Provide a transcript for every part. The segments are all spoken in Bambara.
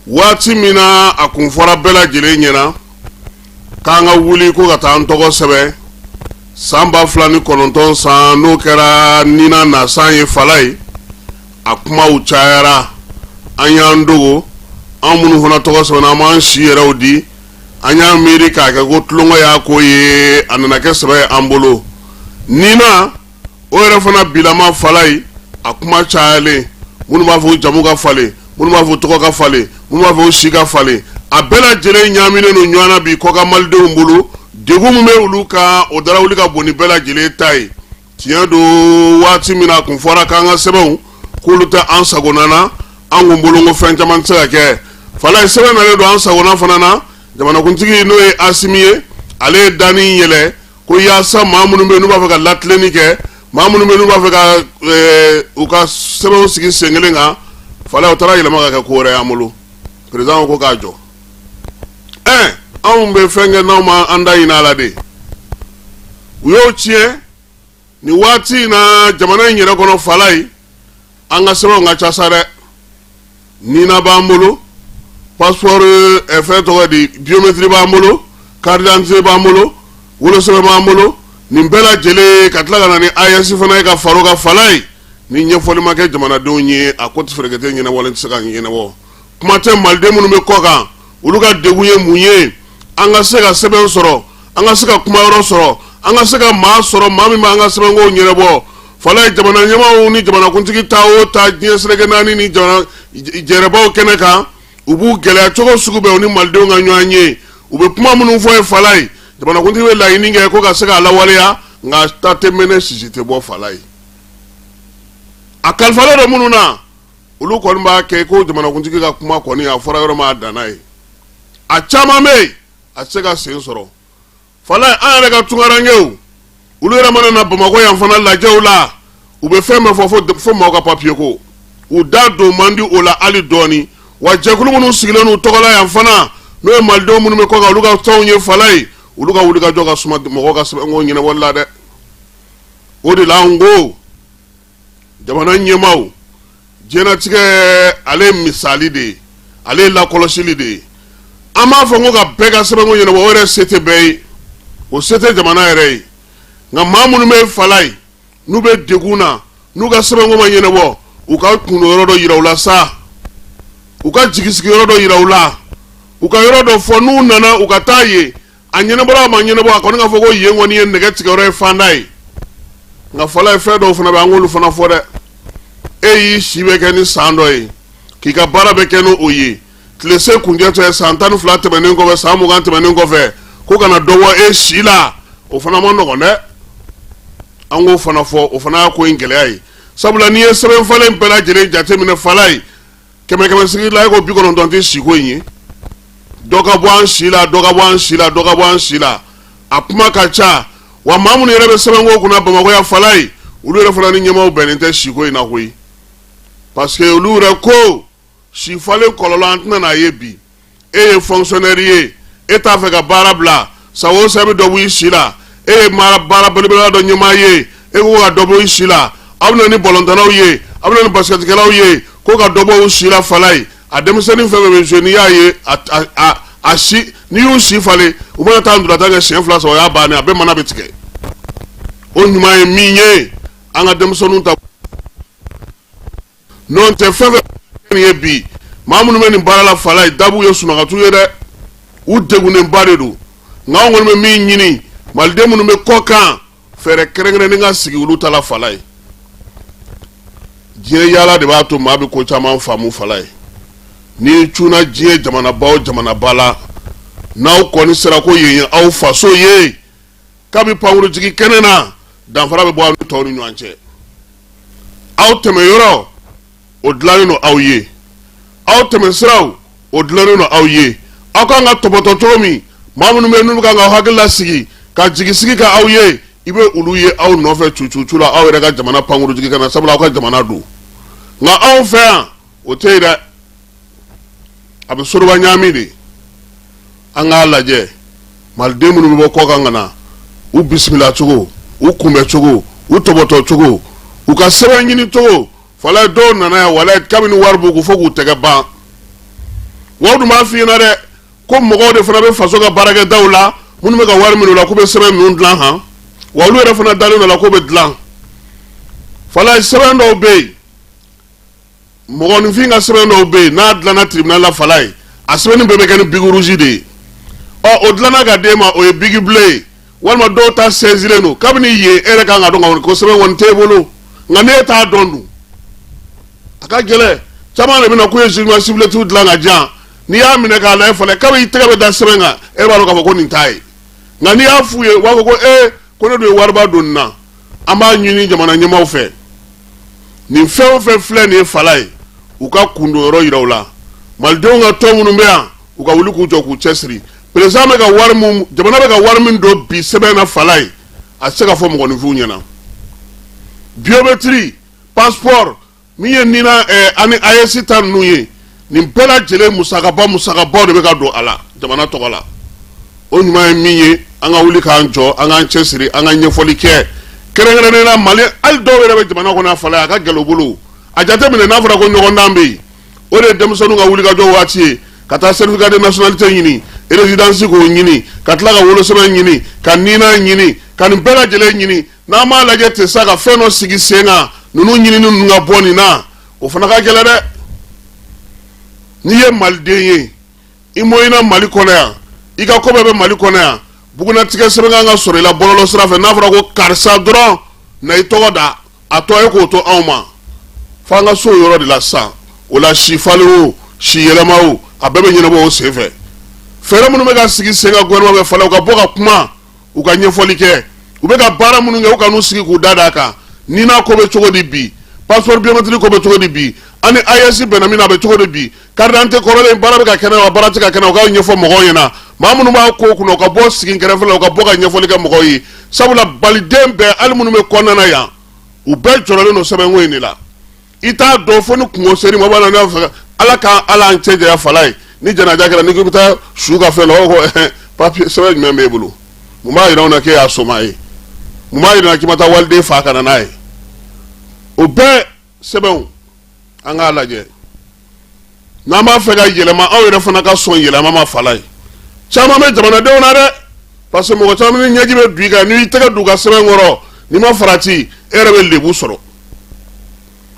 Waati min na a kun fɔra bɛɛ lajɛlen ɲɛna k'an ka wuli ko ka taa an tɔgɔ sɛbɛn san 2009 san, n'o kɛra nina na san ye, Falaye, a kumaw cayara. An y'an dogo, an minnu fana tɔgɔ sɛbɛnna, an b'an si yɛrɛw di. An y'a miiri k'a kɛ ko tulonkɛ y'a ko ye, a nana kɛ sɛbɛ ye an bolo. Nina o yɛrɛ fana bilama, Falaye, a kuma cayalen, minnu b'a fɔ jamu ka falen, minnu b'a fɔ tɔgɔ ka falen, minnu b'a fɔ si ka falen, a bɛɛ lajɛlen ɲaaminen don ɲɔgɔn na bi kɔkan malidenw bolo. Degun min bɛ olu kan, o darawuli ka bon ni bɛɛ lajɛlen ta ye. Tiɲɛ don, waati min na a kun fɔra k'an ka sɛbɛnw k'olu tɛ an sagona na, an kun bolo ko fɛn caman tɛ se ka kɛ. Falaye, sɛbɛn nalen don an sagona fana na. Jamanakuntigi, n'o ye Asimi ye, ale ye danni yɛlɛ ko yaasa maa minnu bɛ yen n'u b'a fɛ ka latilenni kɛ, maa minnu bɛ yen n'u b'a fɛ ka u ka sɛbɛnw sigi sen kelen kan. Falaye, o taara yɛlɛma ka kɛ ko wɛrɛ y'an bolo. Président ko k'a jɔ. Ɛ, anw bɛ fɛn kɛ n'anw ma an da ɲini a la de, u y'o tiɲɛ. Nin waati in na, jamana in yɛrɛ kɔnɔ, Falaye, an ka sɛbɛnw ka ca sa dɛ. Nina b'an bolo, passeport, fɛn tɔgɔ di, biométrie b'an bolo, carte d'identité b'an bolo, wolosɛbɛn b'an bolo, nin bɛɛ lajɛlen ka tila ka na ni AES fana ye ka fara o kan. Falaye, ni ɲɛfɔli ma kɛ jamanadenw ye, a ko tɛ ferekete ɲɛnabɔlen tɛ se ka ɲɛnabɔ. Kuma tɛ maliden minnu bɛ kɔ kan, olu ka degun ye mun ye? An ka se ka sɛbɛn sɔrɔ, an ka se ka kumayɔrɔ sɔrɔ, an ka se ka maa sɔrɔ, maa min b'an ka sɛbɛnkow ɲɛnabɔ. Falaye, jamana ɲɛmaaw ni jamanakuntigi ta o ta diɲɛ seleke naani ni jamana jɛrɛbaw kɛnɛ kan, u b'u gɛlɛya cogo sugu bɛɛ u ni malidenw ka ɲɔgɔn ye. U bɛ kuma minnu fɔ ye, Falaye, jamanakuntigi bɛ laɲini kɛ ko ka se k'a lawaleya, nka ta tɛ mɛnɛ, sisi tɛ bɔ. Falaye, a kalifalen don minnu na, olu kɔni b'a kɛ ko jamanakuntigi ka kuma kɔni a fɔra yɔrɔ min, a danna ye. A caman bɛ yen, a tɛ se ka sen sɔrɔ. Falaye, an yɛrɛ ka tunkarankew, olu yɛrɛ mana na Bamakɔ yan fana lajɛw la, u bɛ fɛn bɛɛ fɔ fo maaw ka papiye ko, u da don man di o la hali dɔɔni. Wa jɛkulu minnu sigilen n'u tɔgɔ la yan fana, n'o ye malidenw minnu bɛ kɔkan, olu ka tɔnw ye, Falaye, olu ka wulikajɔ ka suma mɔgɔw ka sɛbɛnko ɲɛnabɔli la dɛ. O de la an ko jamana ɲɛmaaw, diɲɛnatigɛ ale ye misali de ye, ale ye lakɔlɔsili de ye. An b'a fɔ ko ka bɛɛ ka sɛbɛnko ɲɛnabɔ, o yɛrɛ se tɛ bɛɛ ye, o se tɛ jamana yɛrɛ ye. Nka maa minnu bɛ, Falaye, n'u bɛ degun na, n'u ka sɛbɛnko ma ɲɛnabɔ, u ka kundo yɔrɔ dɔ yira u la sa, u ka jigisigi yɔrɔ dɔ yira u la, u ka yɔrɔ dɔ fɔ, n'u nana u ka taa yen. A ɲɛnabɔra, a ma ɲɛnabɔ, a kɔni ka fɔ ko yen kɔni ye nɛgɛ tigɛyɔrɔ ye, fanda ye. Nka Falaye, fɛn dɔw fana bɛ, an k'olu fana fɔ dɛ. E y'i si bɛ kɛ ni san dɔ ye, k'i ka baara bɛ kɛ n'o ye, tile se kuncɛ tɛ, san 12 tɛmɛnen kɔfɛ, san 20 tɛmɛnen kɔfɛ, ko kana dɔ bɔ e si la, o fana ma nɔgɔn dɛ. An k'o fana fɔ, o fana y'a ko in gɛlɛya ye. Sabula n'i ye sɛbɛn falen bɛɛ lajɛlen jateminɛ, Falaye, kɛmɛ kɛmɛ sigi la, e ko 90 tɛ siko in ye. Dɔ ka bɔ an si la, dɔ ka bɔ an si la, dɔ ka bɔ an si la, a kuma ka ca. Wa maa minnu yɛrɛ bɛ sɛbɛnko kunna Bamakɔ yan, Falaye, olu yɛrɛ fana ni ɲɛmaaw bɛnnen tɛ siko in na koyi, parce que olu yɛrɛ ko si falen kɔlɔlɔ an tɛna n'a ye bi. E ye fonctionnaire ye, e t'a fɛ ka baara bila, san o san e bɛ dɔ bɔ i si la. E ye baara belebeleba dɔ ɲɛmaa ye, e ko ka dɔ bɔ i si la. Aw bɛ na ni balontannaw ye, aw bɛ na ni basikɛtikɛlaw ye, ko ka dɔ bɔ u si la. Falaye, a denmisɛnnin fɛn fɛn bɛ jouer, n'i y'a ye a si, n'i y'u si falen, u mana taa ntolantan kɛ siɲɛ fila saba, o y'a bannen, a bɛɛ mana bɛ tigɛ. O ɲuman ye min ye, an ka denmisɛnninw ta. N'o tɛ, fɛn fɛn ye bi, maa minnu bɛ nin baara la, Falaye, dabu ye sunɔgɔtu ye dɛ, u degunnenba de don. Nka anw kɔni bɛ min ɲini, maliden minnu bɛ kɔ kan, fɛɛrɛ kɛrɛnkɛrɛnnen ka sigi olu ta la. Falaye, diɲɛ yaala de b'a to maa bɛ ko caman faamu. Falaye, n'i cunna diɲɛ jamanaba o jamanaba la, n'aw kɔni sera ko yen ye aw faso ye, kabi pankurujigi kɛnɛ na, danfara bɛ bɔ aw ni tɔw ni ɲɔgɔn cɛ. Aw tɛmɛ yɔrɔ, o dilannen don aw ye, aw tɛmɛ siraw, o dilannen don aw ye. Aw kan ka tɔbɔtɔ cogo min, maa minnu bɛ n'u kan ka hakili lasigi ka jigisigi ka aw ye, i bɛ olu ye aw nɔfɛ cucucu la aw yɛrɛ ka jamana pankurujigi kɛnɛ na, sabula aw ka jamana don. Nka anw fɛ yan, o tɛ yen dɛ, a bɛ soroba ɲaami de. An k'a lajɛ, maliden minnu bɛ bɔ kɔkan ka na, u bisimila cogo, u kunbɛ cogo, u tɔbɔtɔ cogo, u ka sɛbɛn ɲini cogo. Falaye, dɔw nana yan, walayi, kabini wari b'u kun fo k'u tɛgɛ ban. Wa dun b'a f'i ɲɛna dɛ ko mɔgɔw de fana bɛ faso ka baarakɛdaw la minnu bɛ ka wari minɛ u la k'u bɛ sɛbɛn ninnu dilan han. Wa olu yɛrɛ fana dalen don la k'o bɛ dilan. Falaye, sɛbɛn dɔw bɛ yen, mɔgɔninfin ka sɛbɛn dɔw bɛ yen, n'a dilanna tribunal la, Falaye, a sɛbɛnni bɛɛ bɛ kɛ ni bic rouge de ye. Ɔ, o dilanna ka d'e ma, o ye bic bleu ye, walima dɔw ta saisilen don. Kabini yen, e yɛrɛ kan ka dɔn k'a fɔ ko sɛbɛn kɔni t'e bolo. Nka n'e t'a dɔn dun, a ka gɛlɛn. Caman de bɛ na k'u ye jugement supplétif dilan ka di yan. N'i y'a minɛ k'a lajɛ, Falaye, kabi i tɛgɛ bɛ da sɛbɛn kan, e b'a dɔn k'a fɔ ko nin t'a ye. Nka n'i y'a f'u ye, u b'a fɔ ko ee, ko ne dun ye wariba don nin na. An b'a ɲini jamana ɲɛmaaw fɛ, nin fɛn o fɛn filɛ nin ye, Falaye, u ka kundon yɔrɔ yira u la. Malidenw ka tɔn minnu bɛ yan, u ka wuli k'u jɔ k'u cɛsiri. Président bɛ ka wari mun, jamana bɛ ka wari min don bi sɛbɛn na, Falaye, a tɛ se ka fɔ mɔgɔninfinw ɲɛna. Biométrie, passeport min ye nina ani AES ta ninnu ye, nin bɛɛ lajɛlen musakaba musakabaw de bɛ ka don a la jamana tɔgɔ la. O ɲuman ye min ye, an ka wuli k'an jɔ, an k'an cɛsiri, an ka ɲɛfɔli kɛ, kɛrɛnkɛrɛnnenya la Mali. Hali dɔw yɛrɛ bɛ jamana kɔnɔ, Falaye, a ka gɛlɛn u bolo. A jateminɛ, n'a fɔra ko ɲɔgɔndan bɛ yen, o de ye denmisɛnninw ka wulikajɔ waati ye, ka taa certificat de nationalité ɲini, résidence k'o ɲini, ka tila ka wolosɛbɛn ɲini, ka nina ɲini, ka nin bɛɛ lajɛlen ɲini. N'an m'a lajɛ ten sa, ka fɛn dɔ sigi sen kan, ninnu ɲinini ninnu ka bɔ nin na, o fana ka gɛlɛn dɛ. N'i ye maliden ye, i mɔɲina Mali kɔnɔ yan, i ka ko bɛɛ bɛ Mali kɔnɔ yan, bugunatigɛ sɛbɛn kan ka sɔrɔ i la bɔlɔlɔ sira fɛ. N'a fɔra ko karisa dɔrɔn na, i tɔgɔ da, a tɔ e k'o to anw ma. F'an ka so o yɔrɔ de la sisan. O la, si falen o, si yɛlɛma o, a bɛɛ bɛ ɲɛnabɔ o sen fɛ. Fɛɛrɛ minnu bɛ ka sigi sen kan gouvernement fɛ, Falaye, u ka bɔ ka kuma, u ka ɲɛfɔli kɛ, u bɛ ka baara minnu kɛ, u ka n'u sigi k'u da d'a kan. Nina ko bɛ cogo di bi? Passeport biométrique ko bɛ cogo di bi? Ani AES bɛnna min na, a bɛ cogo di bi? Carte d'identité kɔrɔlen, baara bɛ ka kɛ n'a ye wa, baara tɛ ka kɛ n'a ye? U ka ɲɛfɔ mɔgɔw ɲɛna. Maa minnu b'a ko kunna, u ka bɔ sigi kɛrɛfɛ la, u ka bɔ ka ɲɛfɔli kɛ mɔgɔw ye, sabula maliden bɛɛ, hali minnu bɛ kɔnɔna na yan, u bɛɛ jɔrɔlen don sɛbɛnko in de la. I t'a dɔn fo ni kungo seri ma b'a la. Fɛ Ala ka Ala an cɛ janya, Falaye. Ni janaja kɛra, n'i ko i bɛ taa su ka fɛn la, o b'a fɔ ko papier sɛbɛn jumɛn b'e bolo? Mun b'a jira anw na k'e y'a soma ye? Mun b'a jira k'i ma taa waliden fa ka na n'a ye? O bɛɛ sɛbɛnw, an k'a lajɛ. N'an b'a fɛ ka yɛlɛma, aw yɛrɛ fana ka sɔn yɛlɛma ma, Falaye. Caman bɛ jamanadenw na dɛ, parce que mɔgɔ caman ni ɲɛji bɛ don i kan. N'i tɛgɛ don u ka sɛbɛn kɔrɔ, n'i ma farati, e yɛrɛ bɛ lebu sɔrɔ.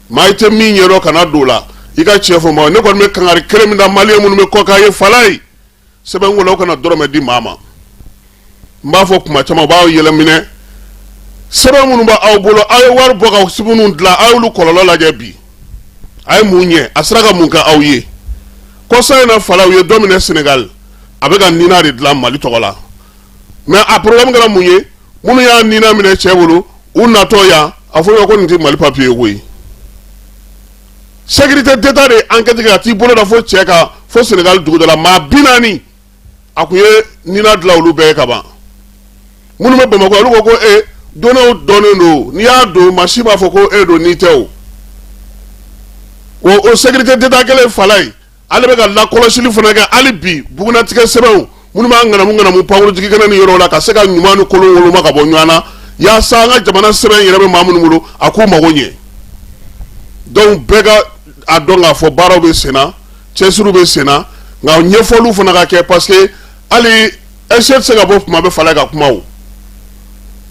Maa i tɛ min ɲɛdɔn, kana don o la. I ka tiɲɛ fɔ maa. Ne kɔni bɛ kangari kelen min da maliyɛn minnu bɛ kɔkan ye, Falaye, sɛbɛnko la, u kana dɔrɔmɛ di maa ma. N b'a fɔ kuma caman, u b'aw yɛlɛ minɛ. Sɛbɛn minnu b'aw bolo, aw ye wari bɔ ka minnu dilan, aw y'olu kɔlɔlɔ lajɛ bi. A ye mun ɲɛ? A sera ka mun kɛ aw ye? Kɔsa in na, Falaye, u ye dɔ minɛ Sénégal, a bɛ ka nina de dilan Mali tɔgɔ la. Mais a problème kɛra mun ye? Minnu y'a nina minɛ cɛ bolo, u natɔ yan, a fɔ ko nin tɛ Mali papier ye koyi. Sécurité d'État de ye enquête kɛ ka t'i bolo da fo cɛ kan, fo Sénégal dugu dɔ la. Maa 40, a kun ye nina dilan olu bɛɛ ye ka ban. Minnu bɛ Bamakɔ, olu ko ko e données dɔnnen don, n'i y'a don, maa si b'a fɔ ko e don, n'i tɛ. O sécurité d'État kelen, Falaye, ale bɛ ka lakɔlɔsili fana kɛ hali bi. Bugunatigɛ sɛbɛnw minnu b'an ŋanamu ŋanamu pankurujigi kɛnɛ ni yɔrɔ la, ka se ka ɲuman ni kolon woloma ka bɔ ɲɔgɔn na, yaasa an ka jamana sɛbɛn yɛrɛ bɛ maa minnu bolo, a k'u mago ɲɛ. Donc bɛɛ ka a dɔn k'a fɔ baaraw bɛ sen na, cɛsiriw bɛ sen na, nka ɲɛfɔliw fana ka kɛ, parce que hali SG tɛ se ka bɔ kuma bɛɛ, Falaye, ka kuma.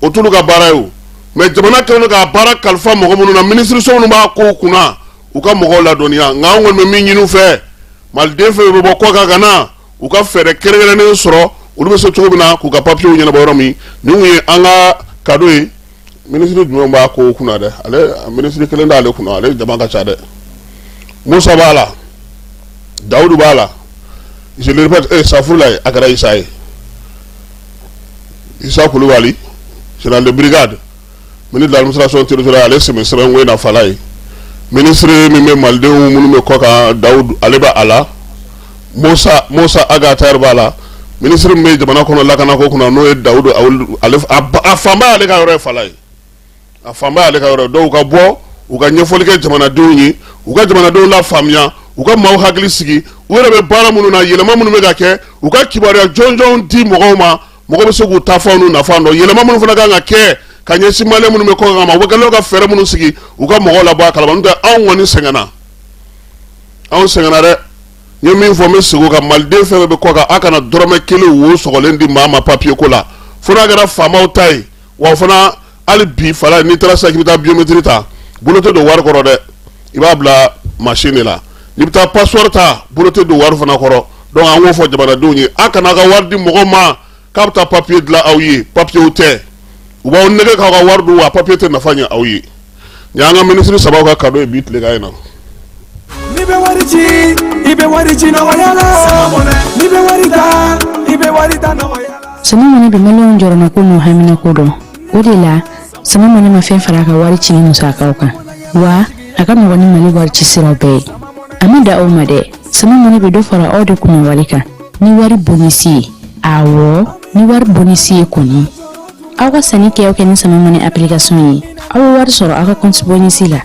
O t'olu ka baara ye o. Mais jamana kɛlen don k'a baara kalifa mɔgɔ minnu na, minisiriso minnu b'a kow kunna, u ka mɔgɔw ladɔnniya. Nka an kɔni bɛ min ɲini u fɛ, maliden fɛn bɛ bɔ kɔkan ka na, u ka fɛɛrɛ kɛrɛnkɛrɛnnen sɔrɔ, olu bɛ se cogo min na k'u ka papiyew ɲɛnabɔ yɔrɔ min. Nin kun ye an ka cadeau ye. Minisiri jumɛn b'a ko kunna dɛ? Ale minisiri kelen t'ale kunna, ale jama ka ca dɛ. Musa b'a la, Dawudu b'a la, je le répète, eh, safurulayi, a kɛra Isa ye, Isa Kulubali, général de brigade, ministre de l'Administration territoriale, ale sen bɛ sɛbɛnko in na, Falaye. Minisiri min bɛ malidenw minnu bɛ kɔ kan, Dawudu, ale bɛ a la. Musa Ag Attaher b'a la. Minisiri min bɛ jamana kɔnɔ lakanako kunna, n'o ye Dawudu, ale a fanba y'ale ka yɔrɔ ye, Falaye, a fanba y'ale ka yɔrɔ ye. Dɔw ka bɔ, u ka ɲɛfɔli kɛ jamanadenw ye, u ka jamanadenw la faamuya, u ka maaw hakili sigi, u yɛrɛ bɛ baara minnu na, yɛlɛma minnu bɛ ka kɛ, u ka kibaruya jɔnjɔnw di mɔgɔw ma, mɔgɔ bɛ se k'u ta fɛnw n'u nafa dɔn. Yɛlɛma minnu fana kan ka kɛ ka ɲɛsin maliyɛn minnu bɛ kɔkan ma, u bɛ kɛlen ka fɛɛrɛ minnu sigi, u ka mɔgɔw labɔ a kalama. N'o tɛ, anw kɔni sɛgɛnna, anw sɛgɛnna dɛ. N ye min fɔ, n bɛ segin o kan, maliden fɛn fɛn bɛ kɔ kan, a kana dɔrɔmɛ kelen wo sɔgɔlen di maa ma papiye ko la, fo n'a kɛra faamaw ta ye. Wa o fana, hali bi fala, n'i taara sisan k'i bɛ taa biométrie ta, bolo tɛ don wari kɔrɔ dɛ, i b'a bila machine de la. N'i bɛ taa passeport ta, bolo tɛ don wari fana kɔrɔ. Donc an k'o fɔ jamanadenw ye, a kana a ka wari di mɔgɔ ma k'a bɛ taa papiye dilan aw ye. Papiyew tɛ, u b'aw nɛgɛ k'aw ka wari dun, wa papiye tɛ nafa ɲɛ aw ye. Nin y'an ka minisiri sabaw ka cadeau ye bi tilegan in na. N'i bɛ wari ci, i bɛ wari ci nɔgɔya la. N'i bɛ wari ta, i bɛ wari ta nɔgɔya la. Sama Money bɛ maliyɛnw jɔrɔnako n'u haminako dɔn. O de la, Sama Money ma fɛn fara a ka wari cili musakaw kan, wa a ka nɔgɔn ni Mali wari ci siraw bɛɛ ye. A ma da aw ma dɛ, Sama Money bɛ dɔ fara aw de kunna wari kan ni wari bonisi ye. Awɔ, ni wari bonisi ye kɔni, aw ka sanni kɛ o kɛ ni Sama Money application ye, aw bɛ wari sɔrɔ aw ka compte bonisi la.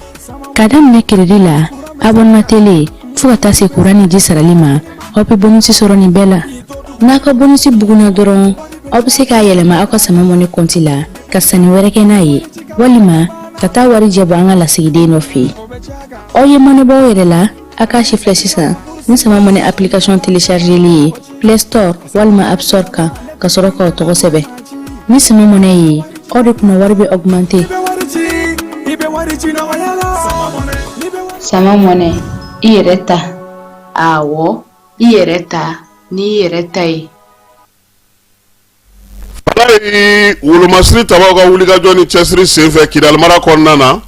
K'a daminɛ crédit la, abonnement télé, fo ka taa se kuran ni ji sarali ma, aw bɛ bonisi sɔrɔ nin bɛɛ la. N'a ka bonisi bugunna dɔrɔn, aw bɛ se k'a yɛlɛma aw ka Sama Money compte la ka sanni wɛrɛ kɛ n'a ye, walima ka taa wari jɛ bɔ an ka lasigiden dɔ fɛ yen. Aw ye mɔnɛ bɔ aw yɛrɛ la, a k'a si filɛ sisan ni Sama Money application téléchargeli ye Play Store walima App Store kan, ka sɔrɔ k'aw tɔgɔ sɛbɛn. Ni Sama Money ye, aw de kunna wari bɛ augmenter. I bɛ wari ci nɔgɔya la. Sama Money, i yɛrɛ ta. Awɔ, i yɛrɛ ta n'i yɛrɛ ta ye. Falayi, wolomasiri tabaw ka wulikajɔ ni cɛsiri senfɛ Kidali mara kɔnɔna na,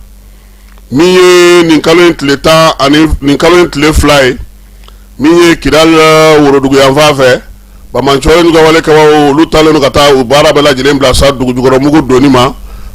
min ye nin kalo in tile 10 ani nin kalo in tile 2 ye, min ye Kidali woroduguyanfan fɛ, banbaanciwale ka wale kɛbaaw, olu taalen don ka taa u baara bɛɛ lajɛlen bila sa dugujukɔrɔmugu donni ma.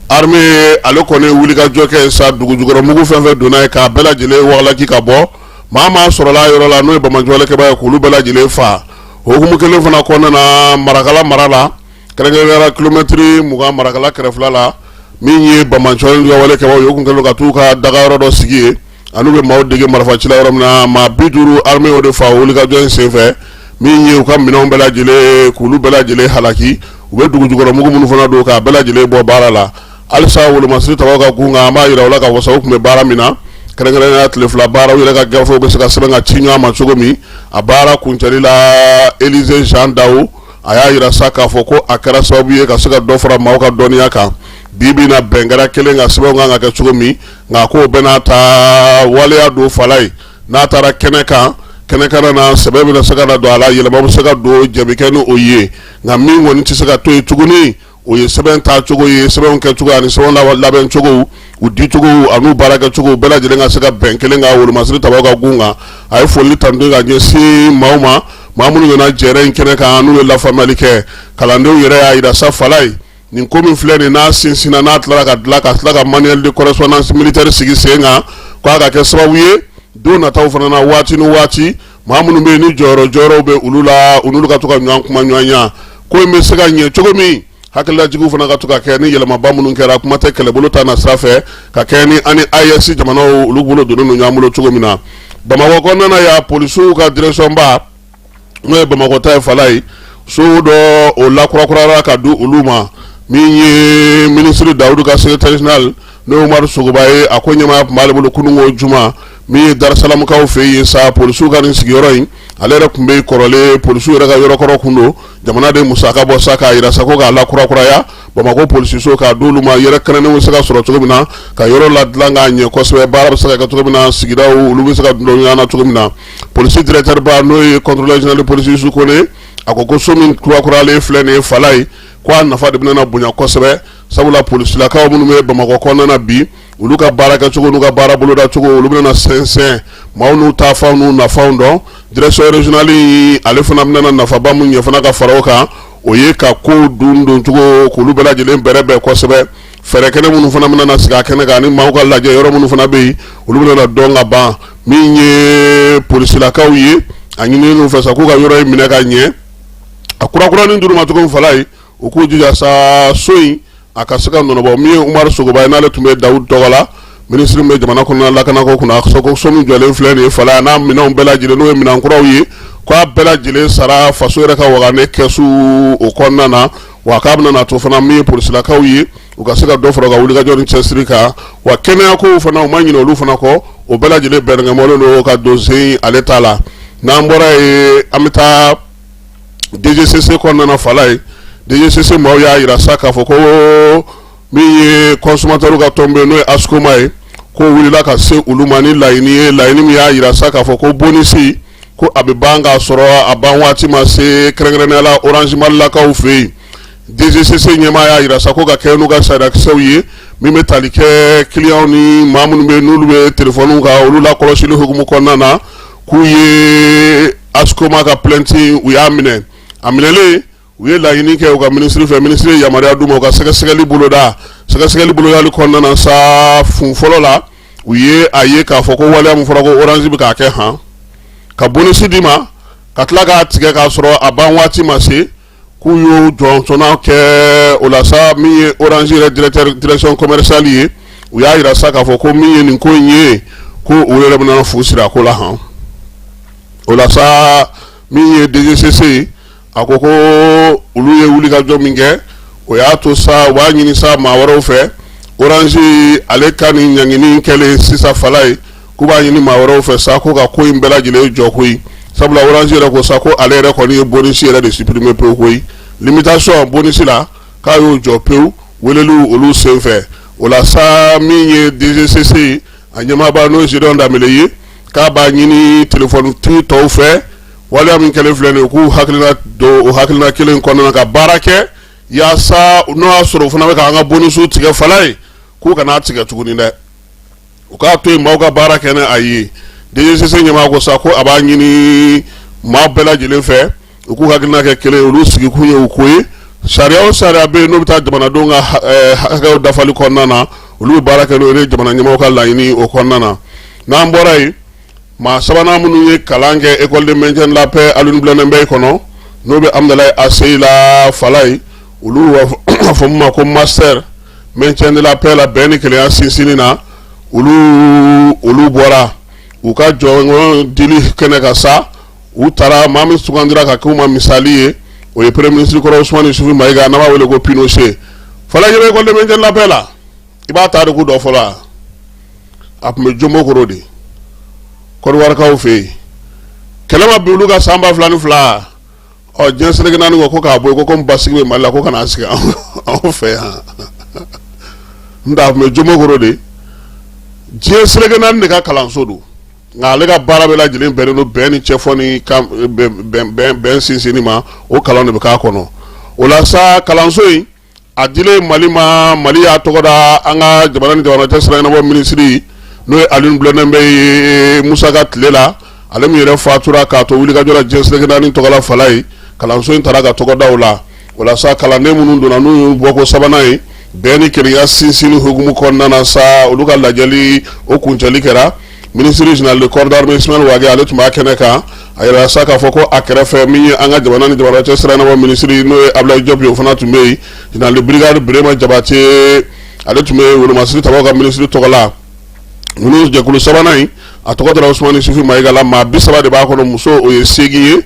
Armée ale kɔni wulikajɔ kɛ sa, dugujukɔrɔmugu fɛn fɛn donna ye, k'a bɛɛ lajɛlen wagalaki ka bɔ. Maa maa sɔrɔla yɔrɔ la, n'o ye banbaanciwale kɛbaa ye, k'olu bɛɛ lajɛlen fa. O hukumu kelen fana kɔnɔna na, Marakala mara la, kɛrɛnkɛrɛnnenya la kilomɛtiri 20 Marakala kɛrɛfɛla la, min ye banbaanciwale ka wale kɛbaaw ye, u kun kɛlen don ka t'u ka dagayɔrɔ dɔ sigi yen ani u bɛ maaw dege marifa ci la yɔrɔ min na. Maa 50, armée o de fa wulikajɔ in senfɛ, min ye u ka minɛnw bɛɛ lajɛlen, k'olu bɛɛ lajɛlen halaki. U bɛ dugujukɔrɔmugu minnu fana don, k'a bɛɛ lajɛlen bɔ baara la. Halisa wolomasiri tabaw ka gun kan, an b'a yira u la k'a fɔ sa, u tun bɛ baara min na, kɛrɛnkɛrɛnnenya tile 2 baara, u yɛrɛ ka gafew bɛ se ka sɛbɛn ka ci ɲɔgɔn ma cogo min. A baara kuncɛli la, Elize Jean Dawo a y'a yira sa k'a fɔ ko a kɛra sababu ye ka se ka dɔ fara maaw ka dɔnniya kan. Bi bi na, bɛn kɛra kelen ka sɛbɛnw kan ka kɛ cogo min, nka k'o bɛɛ n'a ta, waleya don fala ye. N'a taara kɛnɛ kan, kɛnɛ na, sɛbɛn bɛna se ka na don a la, yɛlɛma bɛ se ka don, jaabi kɛ ni o ye. Nka min kɔni tɛ se ka to yen tuguni, o ye sɛbɛn taacogo ye, sɛbɛnw kɛcogo ani sɛbɛn labɛncogo, u dicogo ani baarakɛcogo, bɛɛ lajɛlen ka se ka bɛn kelen ka wolomasiri tabaw ka gun kan. A ye foli tanto ka ɲɛsin maaw ma, maa minnu nana jɛrɛ in kɛnɛ kan, n'u ye lafaamuyali kɛ. Kalandenw yɛrɛ y'a jira sa, fala ye nin ko min filɛ nin n'a sinsinna, n'a tilala ka dilan, ka tila ka manuel de correspondance militaire sigi sen kan, k'a ka kɛ sababu ye don nataw fana na, waati ni waati, maa minnu bɛ yen ni jɔyɔrɔ jɔyɔrɔw bɛ olu la, u n'olu ka to ka ɲɔgɔn kuma ɲɔgɔnya, ko in bɛ se ka ɲɛ cogo min. Hakililajigiw fana ka to ka kɛ ni yɛlɛmaba minnu kɛra, kuma tɛ kɛlɛbolo ta na sira fɛ, ka kɛ ni ani AES jamanaw, olu bolo donnen don ɲɔgɔn bolo cogo min na. Bamakɔ kɔnɔna na yan, polisiw ka direction ba, n'o ye Bamakɔ ta ye, fala ye so dɔ, o lakurakurara ka di olu ma. Min ye minisiri Dawudu ka secrétaire général, n'o ye Umaru Sogoba ye, a ko ɲɛmaaya tun b'ale bolo kununko juma, min ye Darusalamukaw fɛ yen sa, polisiw ka nin sigiyɔrɔ in, ale yɛrɛ tun bɛ yen kɔrɔlen, polisiw yɛrɛ ka yɔrɔkɔrɔ kun don. Jamana de musaka bɔ sa k'a yira sa ko k'a lakurakuraya, Bamakɔ polisiso, k'a d'olu ma, yɛrɛ kɛnɛw bɛ se ka sɔrɔ cogo min na, ka yɔrɔ ladilan k'a ɲɛ kosɛbɛ, baara bɛ se ka kɛ cogo min na, sigidaw olu bɛ se ka dulon ɲɔgɔn na cogo min na. Polisi directeur ba, n'o ye contrôleur général de police Yusu Kone, a ko ko so min kurakuralen filɛ nin ye, fala ye, ko a nafa de bɛna bonya kosɛbɛ, sabula polisilakaw minnu bɛ Bamakɔ kɔnɔna na bi, olu ka baara kɛcogo n'u ka baara bolodacogo, olu bɛna sɛnsɛn, maaw n'u taafanw n'u nafanw dɔn. Direction régionale ale fana bɛna nafaba mun ɲɛ fana ka fara o kan, o ye ka kow dun doncogo, k'olu bɛɛ lajɛlen bɛrɛbɛn kosɛbɛ. Fɛɛrɛ kɛnɛ minnu fana bɛna sigi a kɛnɛ kan, ani maaw ka lajɛ yɔrɔ minnu fana bɛ yen, olu bɛna dɔn ka ban. Min ye polisilakaw ye, a ɲininen fɛ sa k'u ka yɔrɔ in minɛ ka ɲɛ, a kurakuranin d'u ma cogo min, fala ye, u k'u jija sa so in a ka se ka nɔnɔbɔ. Min ye Umaru Sogoba ye, n'ale tun bɛ Dawudu tɔgɔ la, minisiri bɛ jamana kɔnɔna lakanako kunna, ko so min jɔlen filɛ nin ye, fala, n'a minɛnw bɛɛ lajɛlen, n'o ye minɛn kuraw ye, k'a bɛɛ lajɛlen sara faso yɛrɛ ka wagane kɛsu o kɔnɔna na. Wa k'a bɛna to fana, min ye polisilakaw ye, u ka se ka dɔ fara u ka wulikajɔ ni cɛsiri kan. Wa kɛnɛya kow fana, u ma ɲinɛ olu fana kɔ, o bɛɛ lajɛlen bɛrɛnkɛmɔlen don ka don sen ale ta la. N'an bɔra yen, an bɛ taa DGCC kɔnɔna na Falaye. DGCC maaw y'a jira sa k'a fɔ ko min ye consommateur ka tɔn bɛ n'o ye ASCOMA ye, ko wulila ka se olu ma ni laɲini ye, laɲini min y'a jira sa k'a fɔ ko bonus ko a bɛ ban k'a sɔrɔ a ban waati ma se, kɛrɛnkɛrɛnnenya la Orange Malilakaw fɛ yen. DGCC ɲɛmaa y'a jira sa ko ka kɛ n'u ka sariyakisɛw ye min bɛ tali kɛ clients ni maa minnu bɛ n'olu bɛ telefɔniw kan, olu lakɔlɔsili hukumu kɔnɔna na, k'u ye ASCOMA ka plainte, u y'a minɛ. A minɛlen, u ye laɲini kɛ u ka minisiri fɛ. Minisiri ye yamaruya d'u ma u ka sɛgɛsɛgɛli boloda. Sɛgɛsɛgɛli bolodali kɔnɔna na sa, fun fɔlɔ la, u ye a ye k'a fɔ ko waleya min fɔra ko Orange bɛ k'a kɛ han ka bonus d'i ma ka tila k'a tigɛ k'a sɔrɔ a ban waati ma se, k'u y'o jɔnsɔnna kɛ. O la sa, min ye Orange yɛrɛ directeur direction commerciale ye, u y'a jira sa k'a fɔ ko min ye nin ko in ye, ko u yɛrɛ bɛna fu siri a ko la han. O la sa, min ye DGCC ye, a ko ko olu ye wulikajɔ min kɛ, o y'a to sa u b'a ɲini sa maa wɛrɛw fɛ. Orange ale ka nin ɲangini kɛlen sisan Falaye, k'u b'a ɲini maa wɛrɛw fɛ sa ko ka ko in bɛɛ lajɛlen jɔ koyi, sabula Orange yɛrɛ ko sa ko ale yɛrɛ kɔni ye bonus yɛrɛ de supprimer pewu koyi. Limitation bonus la, k'a y'o jɔ pewu weleliw olu senfɛ. O la sa, min ye DGCC ye, a ɲɛmaaba n'o ye Gédéon Danbɛlɛ ye, k'a b'a ɲini telefɔnitigi tɔw fɛ, waleya min kɛlen filɛ nin ye, k'u hakilina don o hakilina kelen kɔnɔna na ka baara kɛ yaasa n'o y'a sɔrɔ u fana bɛ k'an ka bonus tigɛ Falaye, k'u kana tigɛ tuguni dɛ, u k'a to yen maaw ka baara kɛ ni a ye. DGCC ɲɛmaa ko sa ko a b'a ɲini maa bɛɛ lajɛlen fɛ, u k'u hakilina kɛ kelen, olu sigikun ye u ko ye. Sariya o sariya bɛ yen n'o bɛ taa jamanadenw ka hakɛw dafali kɔnɔna na, olu bɛ baara kɛ n'o ye jamana ɲɛmaaw ka laɲini o kɔnɔna na. N'an bɔra yen, maa sabanan minnu ye kalan kɛ école de maintien de la paix Alioune Blondin Beye kɔnɔ, n'o bɛ Hamdallaye ACI la Falaye, olu b'a fɔ min ma ko master maintien de la paix la, bɛn ni kelenya sinsinni na, olu bɔra u ka jɔnjɔn dili kɛnɛ kan sa. U taara maa min sugandira ka k'u ma misali ye, o ye premier ministre kɔrɔ Ousmane Isufu Mayiga, n'an b'a wele ko Pinochet. Falaye ɲɛ bɛ école de maintien de la paix la, i b'a tariku dɔn fɔlɔ. A tun bɛ Jombokoro de, Kɔdiwarikaw fɛ yen. Kɛlɛ ma bin olu ka san 2002. Ɔ, diɲɛ seleke naani ko k'a bɔ yen, ko basigi bɛ Mali la, ko ka n'a sigi anw fɛ yan. N tɛ, a tun bɛ Jombokoro de, diɲɛ seleke naani de ka kalanso don, nka ale ka baara bɛɛ lajɛlen bɛnnen don bɛn ni cɛfɔ ni bɛn sinsinni ma. O kalan de bɛ k'a kɔnɔ. O la sa, kalanso in a dilen Mali ma, Mali y'a tɔgɔ da an ka jamana ni jamana cɛ sira ɲɛnabɔ minisiri, n'o ye Alioune Blondin Beye ye, Musa ka tile la, ale min yɛrɛ fatura k'a to wulikajɔ la diɲɛ seleke naani tɔgɔ la Falaye. Kalanso in taara ka tɔgɔ da o la. O la sa, kalanden minnu donna, n'u y'u bɔko sabanan ye bɛn ni kelenya sinsinni hukumu kɔnɔna na sa, olu ka lajɛli o kuncɛli kɛra. Minisiri général de corps d'armée Ismaël Wagué, ale tun b'a kɛnɛ kan. A yɛrɛ sa k'a fɔ ko a kɛrɛfɛ, min ye an ka jamana ni jamana cɛ sira ɲɛnabɔ minisiri, n'o ye Abdoulaye Diop ye, o fana tun bɛ yen. Général de brigade Birema Jabate, ale tun bɛ wolomasiri tabaw ka minisiri tɔgɔ la. Ninnu jɛkulu sabanan in, a tɔgɔ dara Ousmane Isufu Mayiga la. Maa 30 de b'a kɔnɔ, muso o ye 8 ye.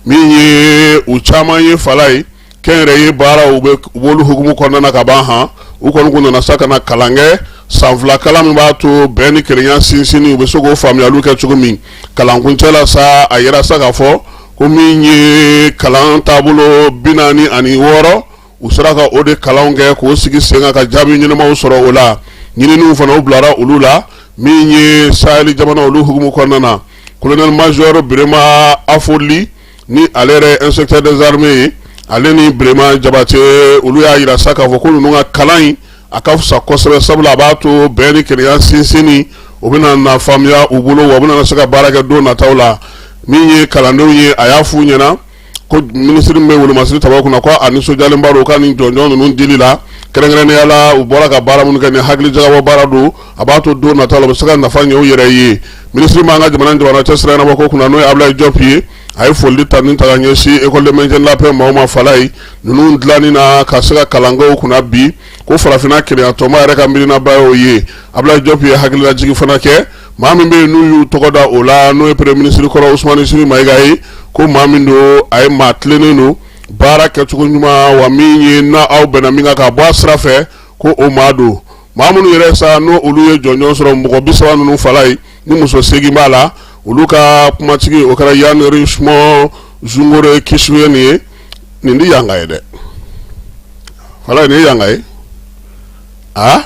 Min ye u caman ye Falaye, kɛnyɛrɛye baaraw u b'olu hukumu kɔnɔna na ka ban han. U kɔni kun nana sa ka na kalan kɛ, san 2 kalan min b'a to bɛn ni kelenya sinsinni, u bɛ se k'o faamuyaliw kɛ cogo min. Kalankuncɛ la sa, a yera sa k'a fɔ ko min ye kalan taabolo 46, u sera ka o de kalanw kɛ k'o sigi sen kan ka jaabi ɲɛnamaw sɔrɔ o la. Ɲininiw fana, u bilara olu la. Min ye Sahel jamana olu hukumu kɔnɔna na, colonel major Birema Afoli, ni ale yɛrɛ inspecteur des armées ye, ale ni Birema Jabate, olu y'a jira sa k'a fɔ ko ninnu ka kalan in, a ka fisa kosɛbɛ, sabula a b'a to bɛn ni kelenya sinsinni, o bɛna na faamuya u bolo, wa u bɛna se ka baara kɛ don nataw la. Min ye kalandenw ye, a y'a f'u ɲɛna ko minisiri min bɛ wolomasiri tabaw kunna, ko a nisɔndiyalenba don u ka nin jɔnjɔn ninnu dili la, kɛrɛnkɛrɛnnenya la u bɔra ka baara minnu kɛ ni hakilijagabɔ baara don, a b'a to don nataw la u bɛ se ka nafa ɲɛ u yɛrɛ ye. Minisiri b'an ka jamana ni jamana cɛ sira ɲɛnabɔ ko kunna, n'o ye Abdoulaye Diop ye, a ye foli ta ni ta ka ɲɛsin école de maintien de la paix maaw ma Falaye, ninnu dilanni na ka se ka kalanko kunna bi, ko farafinna kelenya tɔnba yɛrɛ ka miirinaba y'o ye. Abdoulaye Diop ye hakililajigin fana kɛ maa min bɛ yen n'u y'u tɔgɔ da o la, n'o ye premier ministre kɔrɔ Ousmane Isufu Mayiga ye, ko maa min don, a ye maa tilennen don, baara kɛcogo ɲuman, wa min ye n'a aw bɛnna min kan ka bɔ a sira fɛ, ko o maa don. Maa minnu yɛrɛ sa, n'o olu ye jɔnjɔn sɔrɔ, mɔgɔ 30 ninnu Falaye, ni muso 8 b'a la, Olu ka kumatigi, o kɛra Yann Richemond Zungore Kisuweni ye. Nin di yanga ye dɛ, fala, nin ye yanga ye. Ah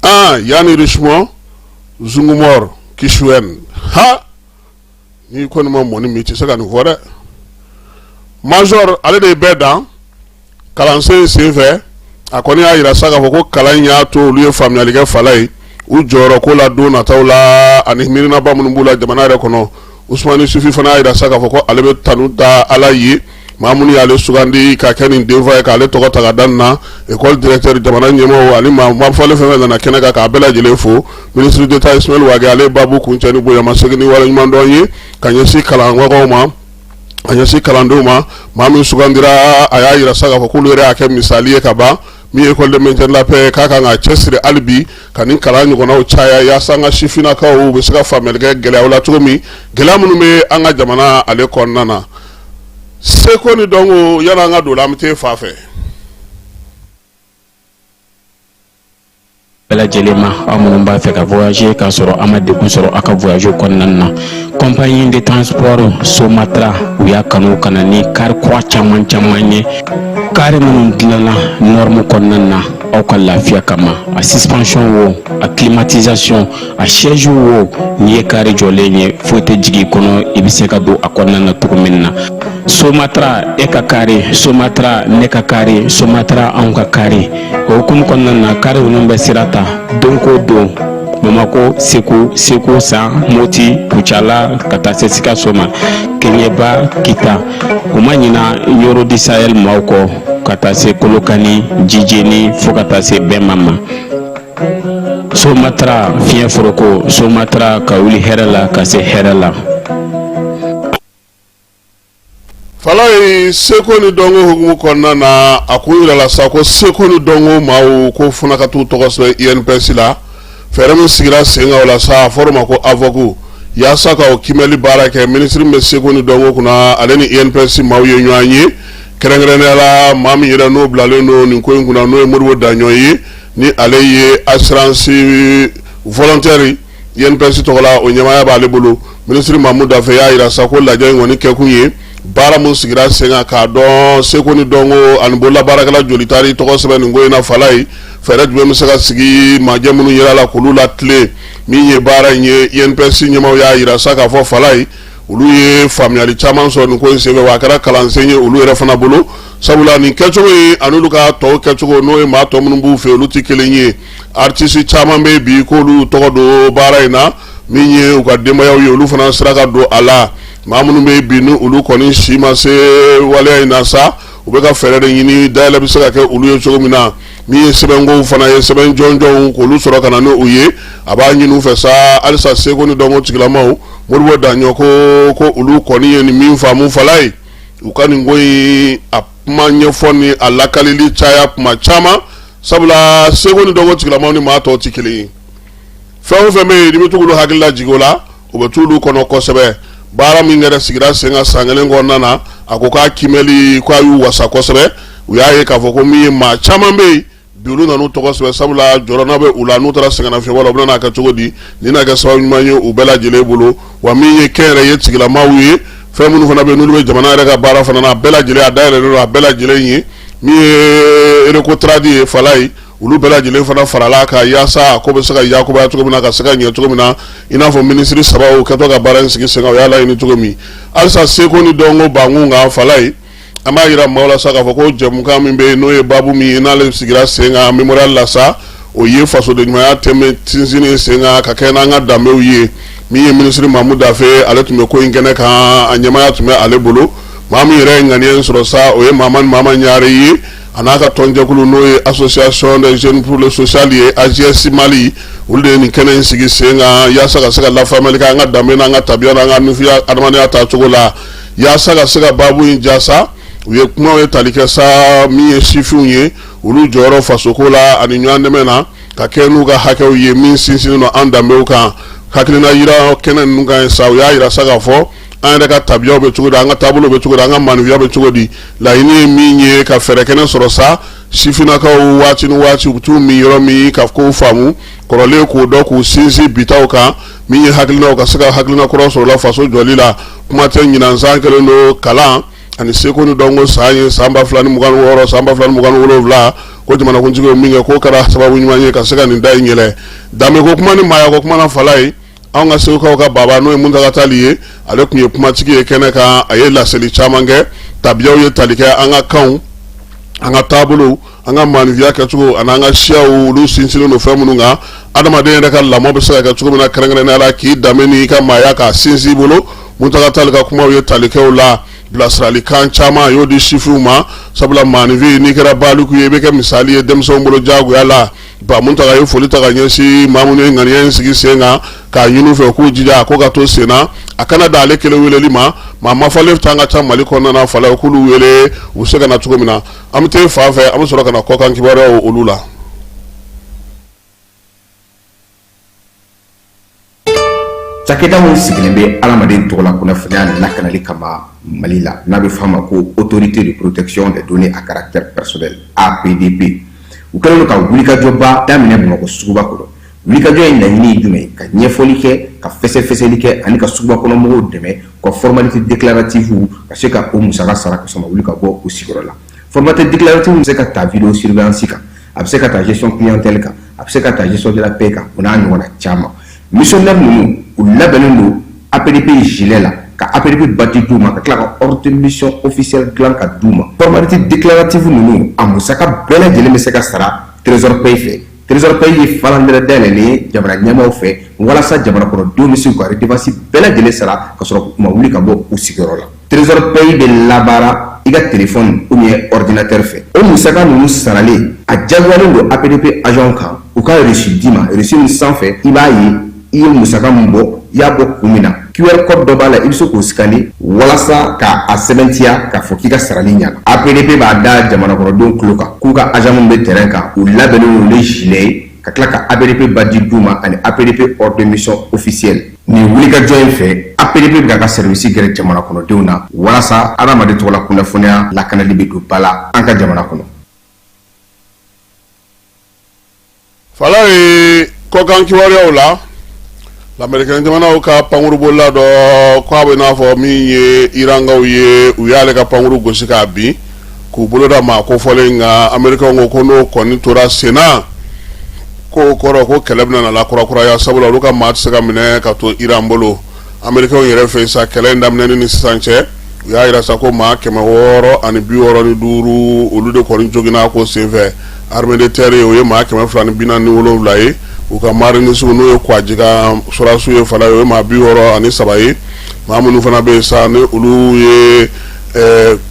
ah, Yann Richemond Zungumor Kisuweni, ha, n'i kɔni ma mɔni min, i tɛ se ka nin fɔ dɛ. Major, ale de ye bɛɛ dan kalansen senfɛ. A kɔni y'a jira sa k'a fɔ ko kalan in y'a to olu ye faamuyali kɛ fala ye u jɔyɔrɔ ko la don nataw la, ani miirinaba minnu b'u la jamana yɛrɛ kɔnɔ. Usumani Sufi fana y'a jira sa k'a fɔ ko ale bɛ tanu da Ala ye, maa minnu y'ale sugandi ka kɛ nin denfa ye, k'ale tɔgɔ ta ka da nin na. École directeur, jamana ɲɛmaaw ani maa fɔlen fɛn fɛn nana kɛnɛ kan, k'a bɛɛ lajɛlen fo. Ministre d'État Ismaël Wagué, ale ye baabu kuncɛ ni bonyamasegin ni waleɲumandɔn ye ka ɲɛsin kalanbagaw ma, a ɲɛsin kalandenw ma. Maa min sugandira, a y'a jira sa k'a fɔ k'olu yɛrɛ y'a kɛ misali ye ka ban. Min ye école de maintien de la paix, k'a kan ka cɛsiri hali bi ka nin kalan ɲɔgɔnnaw caya, yaasa an ka sifinnakaw bɛ se ka faamuyali kɛ gɛlɛyaw la cogo min, gɛlɛya minnu bɛ an ka jamana ale kɔnɔna na. Seko ni dɔnko, yanni an ka don o la, an bɛ taa fa fɛ. Bɛɛ lajɛlen ma, aw minnu b'a fɛ ka voyager k'a sɔrɔ a ma degun sɔrɔ aw ka voyage kɔnɔna na, compagnie de transport Somatra, u y'a kanu ka na ni car kura caman caman ye, car minnu dilanna norme kɔnɔna na aw ka lafiya kama. A suspension wo, a climatisation, a siège wo, n'i ye car jɔlen ye, foyi tɛ jigin i kɔnɔ, i bɛ se ka don a kɔnɔna na cogo min na. Somatra, e ka car, Somatra, ne ka car, Somatra, anw ka car. O hukumu kɔnɔna na, car ninnu bɛ sira ta don ko don Bamako, Segu, Segu San, Moti, Kucala, ka taa se Sikaso ma, Keɲeba, Kita. U ma ɲina Ɲɔrɔ du Sahel maaw kɔ, ka taa se Kolokani, Jijeni, fo ka taa se Bɛnma ma. Somatra, fiɲɛ foroko, Somatra, ka wuli hɛrɛ la ka se hɛrɛ la. Falaye, seko ni dɔnko hukumu kɔnɔna na, a kun yirala sa ko seko ni dɔnko maaw ko fana ka t'u tɔgɔ sɛbɛn INPS la. Fɛɛrɛ min sigira sen kan o la sa, a fɔr'o ma ko AVOC, yaasa ka o kiimɛli baara kɛ. Minisiri min bɛ seko ni dɔnko kunna, ale ni INPS maaw ye ɲɔgɔn ye, kɛrɛnkɛrɛnnenya la maa min yɛrɛ n'o bilalen don nin ko in kunna, n'o ye Modibo Daɲɔ ye, ni ale ye assurance volontaire INPS tɔgɔ la, o ɲɛmaaya b'ale bolo. Minisiri Mamu Dafe y'a jira sa ko lajɛ in kɔni kɛkun ye baara min sigira sen kan k'a dɔn seko ni dɔnko ani bololabaarakɛla joli taar'i tɔgɔ sɛbɛn nin ko in na. Falaye, fɛɛrɛ jumɛn bɛ se ka sigi majɛ minnu yera la k'olu latilen? Min ye baara in ye, INPS ɲɛmaaw y'a jira sa k'a fɔ Falaye, olu ye faamuyali caman sɔrɔ nin ko in senfɛ, wa a kɛra kalansen ye olu yɛrɛ fana bolo, sabula nin kɛcogo in an'olu ka tɔw kɛcogo, n'o ye maa tɔ minnu b'u fɛ, olu tɛ kelen ye. Artiste caman bɛ bi k'olu tɔgɔ don baara in na, min ye u ka denbayaw ye, olu fana sera ka don a la. Maa minnu bɛ bi ni olu kɔni si ma se waleya in na sa, u bɛ ka fɛɛrɛ de ɲini dayɛlɛ bɛ se ka kɛ olu ye cogo min na. Min ye sɛbɛnkow fana ye, sɛbɛn jɔnjɔnw k'olu sɔrɔ ka na ni u ye, a b'a ɲini u fɛ sa halisa seko ni dɔnko tigilamaw. Modibo Daɲɔ ko olu kɔni ye nin min faamu Falaye, u ka nin ko in a kuma ɲɛfɔ ni a lakalili caya kuma caman, sabula seko ni dɔnko tigilamaw ni maa tɔw tɛ kelen ye. Fɛn o fɛn bɛ yen n'i bɛ to k'olu hakili lajigin o la, o bɛ t'olu kɔnɔ kosɛbɛ. Baara min yɛrɛ sigira sen kan san kelen kɔnɔna na, a ko k'a kiimɛli k'a y'u wasa kosɛbɛ. U y'a ye k'a fɔ ko min ye maa caman bɛ yen bi, olu nan'u tɔgɔ sɛbɛn, sabula jɔrɔna bɛ u la, n'u taara sɛgɛnnafiɲɛbɔ la, u bɛna n'a kɛ cogo di? Nin na kɛ sababu ɲuman ye u bɛɛ lajɛlen bolo. Wa min ye kɛnyɛrɛye tigilamaw ye, fɛn minnu fana bɛ yen n'olu bɛ jamana yɛrɛ ka baara fana na, a bɛɛ lajɛlen a dayɛlɛlen don a bɛɛ lajɛlen ye. Min ye Recotrad ye, Falaye, olu bɛɛ lajɛlen fana farala kan yaasa a ko bɛ se ka yakubaya cogo min na, ka se ka ɲɛ cogo min na, i n'a fɔ minisiri sabaw kɛtɔ ka baara in sigi sen kan, u y'a laɲini cogo min. Halisa seko ni dɔnko bankun kan, Falaye, an b'a jira maaw la sa k'a fɔ ko jɛmukan min bɛ yen, n'o ye baabu min ye, n'ale sigira sen kan mémorial la sa, o ye fasodenɲumanya tɛmɛ sinsinni sen kan ka kɛ n'an ka danbew ye. Min ye minisiri Mamu Dafe, ale tun bɛ ko in kɛnɛ kan, a ɲɛmaaya tun bɛ ale bolo. Maa min yɛrɛ ye ŋaniya in sɔrɔ sa, o ye Mamani Mama Ɲare ye, a n'a ka tɔnjɛkulu, n'o ye association des jeunes pour le social ye, AJS Mali. Olu de ye nin kɛnɛ in sigi sen kan yaasa ka se ka lafaamuyali kɛ an ka danbe n'an ka tabiya n'an ka nufiya adamadenya taacogo la, yaasa ka se ka baabu in jasa. U ye kumaw ye tali kɛ sa, min ye sifinw ye, olu jɔyɔrɔ fasoko la ani ɲɔgɔn dɛmɛ na ka kɛ n'u ka hakɛw ye min sinsinnen don an danbew kan. Hakilina yira kɛnɛ ninnu kan sa, u y'a yira sa k'a fɔ an yɛrɛ ka tabiyaw bɛ cogo di, an ka taabolo bɛ cogo di, an ka maninfiya bɛ cogo di. Laɲini ye min ye, ka fɛɛrɛ kɛnɛ sɔrɔ sa, sifinnakaw waati ni waati u bɛ t'u min yɔrɔ min ka kow faamu kɔrɔlen, k'o dɔn, k'u sinsin bitaw kan. Min ye hakilinaw ka se ka hakilina kura sɔrɔ la faso jɔli la, kuma tɛ ɲinan san kɛlen don kalan ani seko ni dɔnko san ye, san 2026, san 2027, ko jamanakuntigi ye min kɛ, k'o kɛra sababu ɲuman ye ka se ka nin da in yɛlɛ. Danbeko kuma ni maayako kuma na, fala ye anw ka segukaw ka baba, n'o ye Muntaga Tali ye, ale tun ye kumatigi ye kɛnɛ kan. A ye laseli caman kɛ, tabiyaw ye tali kɛ an ka kanw, an ka taabolow, an ka maaninfinya kɛcogo ani an ka siyaw, olu sinsinnen don fɛn minnu kan, adamaden yɛrɛ ka lamɔ bɛ se ka kɛ cogo min na, kɛrɛnkɛrɛnnenya la k'i danbe n'i ka maaya k'a sinsin i bolo. Muntaga Tali ka kumaw ye tali kɛ o la. Bilasiralikan caman a y'o di sifinw ma, sabula maaninfin, n'i kɛra baliku ye, i bɛ kɛ misali ye denmisɛnw bolo jagoya la. Ba Muntaga ye foli ta ka ɲɛsin maa minnu ye ŋaniya in sigi sen kan, k'a ɲini u fɛ k'u jija a ko ka to sen na, a kana dan ale kelen weleli ma. Maa mafalen tan ka ca Mali kɔnɔna na, fala k'olu wele u bɛ se ka na cogo min na. An bɛ taa fan fɛ, an bɛ sɔrɔ ka na kɔkan kibaruyaw olu la. Cakɛda min sigilen bɛ adamaden tɔgɔla kunnafoniya lakanali kama Mali la, n'a bɛ f'a ma ko Autorité de protection des données à caractère personnel, APDP, u kɛlen don ka wulikajɔba daminɛ Bamakɔ suguba kɔnɔ. Wulikajɔ in laɲini ye jumɛn ye? Ka ɲɛfɔli kɛ, ka fɛsɛfɛsɛli kɛ ani ka suguba kɔnɔ mɔgɔw dɛmɛ u ka formalité déclarative ka se ka o musaka sara ka sɔrɔ u ma wuli ka bɔ u sigiyɔrɔ la. Formalité déclarative bɛ se ka ta vidéo surveillance kan, a bɛ se ka ta gestion clientèle kan, a bɛ se ka ta gestion de la paie kan, o n'a ɲɔgɔnna caman. Missionnaire ninnu, u labɛnnen don APDP gilet la, ka APDP badge d'u ma, ka tila ka ordre de mission officielle dilan ka d'u ma. Formalité déclarative ninnu, a musaka bɛɛ lajɛlen bɛ se ka sara Trésor Pay fɛ. Trésor Pay ye falandɛrɛ dayɛlɛlen ye jamana ɲɛmaaw fɛ walasa jamana kɔnɔdenw bɛ se k'u ka redevance bɛɛ lajɛlen sara ka sɔrɔ u ma wuli ka bɔ u sigiyɔrɔ la. Trésor Pay bɛ labaara i ka téléphone ou bien ordinateur fɛ. O musaka ninnu saralen, a diyagoyalen don APDP agent kan u ka reçu d'i ma. Reçu min sanfɛ, i b'a ye i ye musaka min bɔ, i y'a bɔ kun min na. QR code dɔ b'a la, i bɛ se k'o scanner walasa ka a sɛbɛntiya k'a fɔ k'i ka sarali ɲɛna. APDP b'a da jamana kɔnɔdenw tulo kan k'u ka agent minnu bɛ terrain kan, u labɛnnen don ni gilet ye, ka tila ka APDP badge d'u ma ani APDP ordre de mission officielle. Nin wulikajɔ in fɛ, APDP bɛ k'a ka service gɛrɛ jamana kɔnɔdenw na walasa adamaden tɔgɔla kunnafoniya lakanali bɛ don ba la an ka jamana kɔnɔ. Fala ye kɔkan kibaruyaw la, lamerikɛn jamanaw ka pankurubolila dɔ ko a bɛ n'a fɔ min ye irankaw ye, u y'ale ka pankuru gosi k'a bin k'u bolo da maa kofɔlen kan. Amerikɛnw ko n'o kɔni tora senna, k'o kɔrɔ ko kɛlɛ bɛna na lakurakuraya, sabula olu ka maa tɛ se ka minɛ ka to Iran bolo. Amerikɛnw yɛrɛ fɛ sa, kɛlɛ in daminɛni ni sisan cɛ, u y'a jira sa ko maa 665, olu de kɔni joginna ko senfɛ. Armée de terre, o ye maa 247 ye. U ka marinisiw, n'o ye kwaji kan sɔrɔdasiw ye, fala ye, o ye maa 63 ye. Maa minnu fana bɛ yen sa, ni olu ye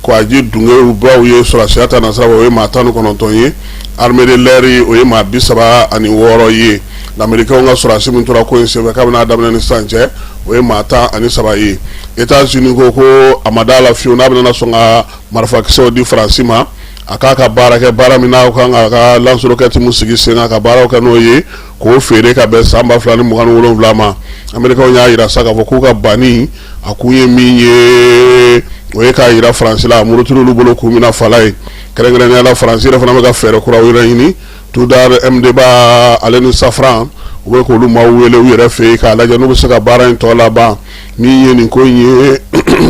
kwaji dungebaw ye sɔrɔdasiya ta nasira, o ye maa 19 ye. Armée de l'air, o ye maa 36 ye. Lamerikɛnw ka sɔrɔdasi min tora ko in senfɛ kabini a daminɛ ni sisan cɛ, o ye maa 13 ye. États-Unis ko ko a ma da la fiyewu n'a bɛna sɔn ka marifakisɛw di Faransi ma, a k'a ka baara kɛ baara min n'a kan k'a ka lance-roquette min sigi sen kan ka baaraw kɛ n'o ye, k'o feere ka bɛn san 2027 ma. Amerikɛnw y'a jira sa k'a fɔ k'u ka banni a kun ye min ye, o ye k'a jira Faransi la a murutila bolo kun min na, fala ye. Kɛrɛnkɛrɛnnenya la, Faransi yɛrɛ fana bɛ ka fɛɛrɛ kuraw yɛrɛ ɲini. Tudor MDBA ale ni Safran, u bɛ k'olu maaw wele u yɛrɛ fɛ yen k'a lajɛ n'u bɛ se ka baara in tɔ laban. Min ye nin ko in ye,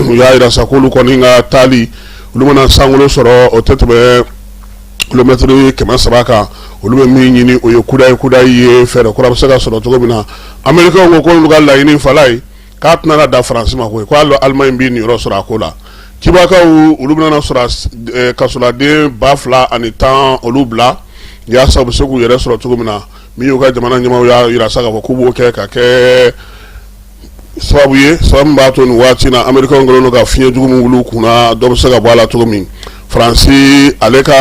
u y'a jira sa k'olu kɔni ka taali, olu mana sankolo sɔrɔ, o tɛ tɛmɛ kilomɛtiri 300 kan. Olu bɛ min ɲini, o ye kudayi kudayi ye, fɛɛrɛ kura bɛ se ka sɔrɔ cogo min na. Amerikɛnw ko k'olu ka laɲini, fala ye, k'a tɛna na dan Faransi ma koyi, ko hali Alimaɲi b'i niyɔrɔ sɔrɔ a ko la. Kibakaw, olu bɛna sɔrɔ kasoladen 2010 olu bila yaasa u bɛ se k'u yɛrɛ sɔrɔ cogo min na. Min y'u ka jamana ɲɛmaaw y'a jira sa k'a fɔ k'u b'o kɛ ka kɛ sababu ye, sababu min b'a to nin waati na Amerikɛnw kɛlen don ka fiɲɛ jugu min wuli u kunna, dɔ bɛ se ka bɔ a la cogo min. Faransi ale ka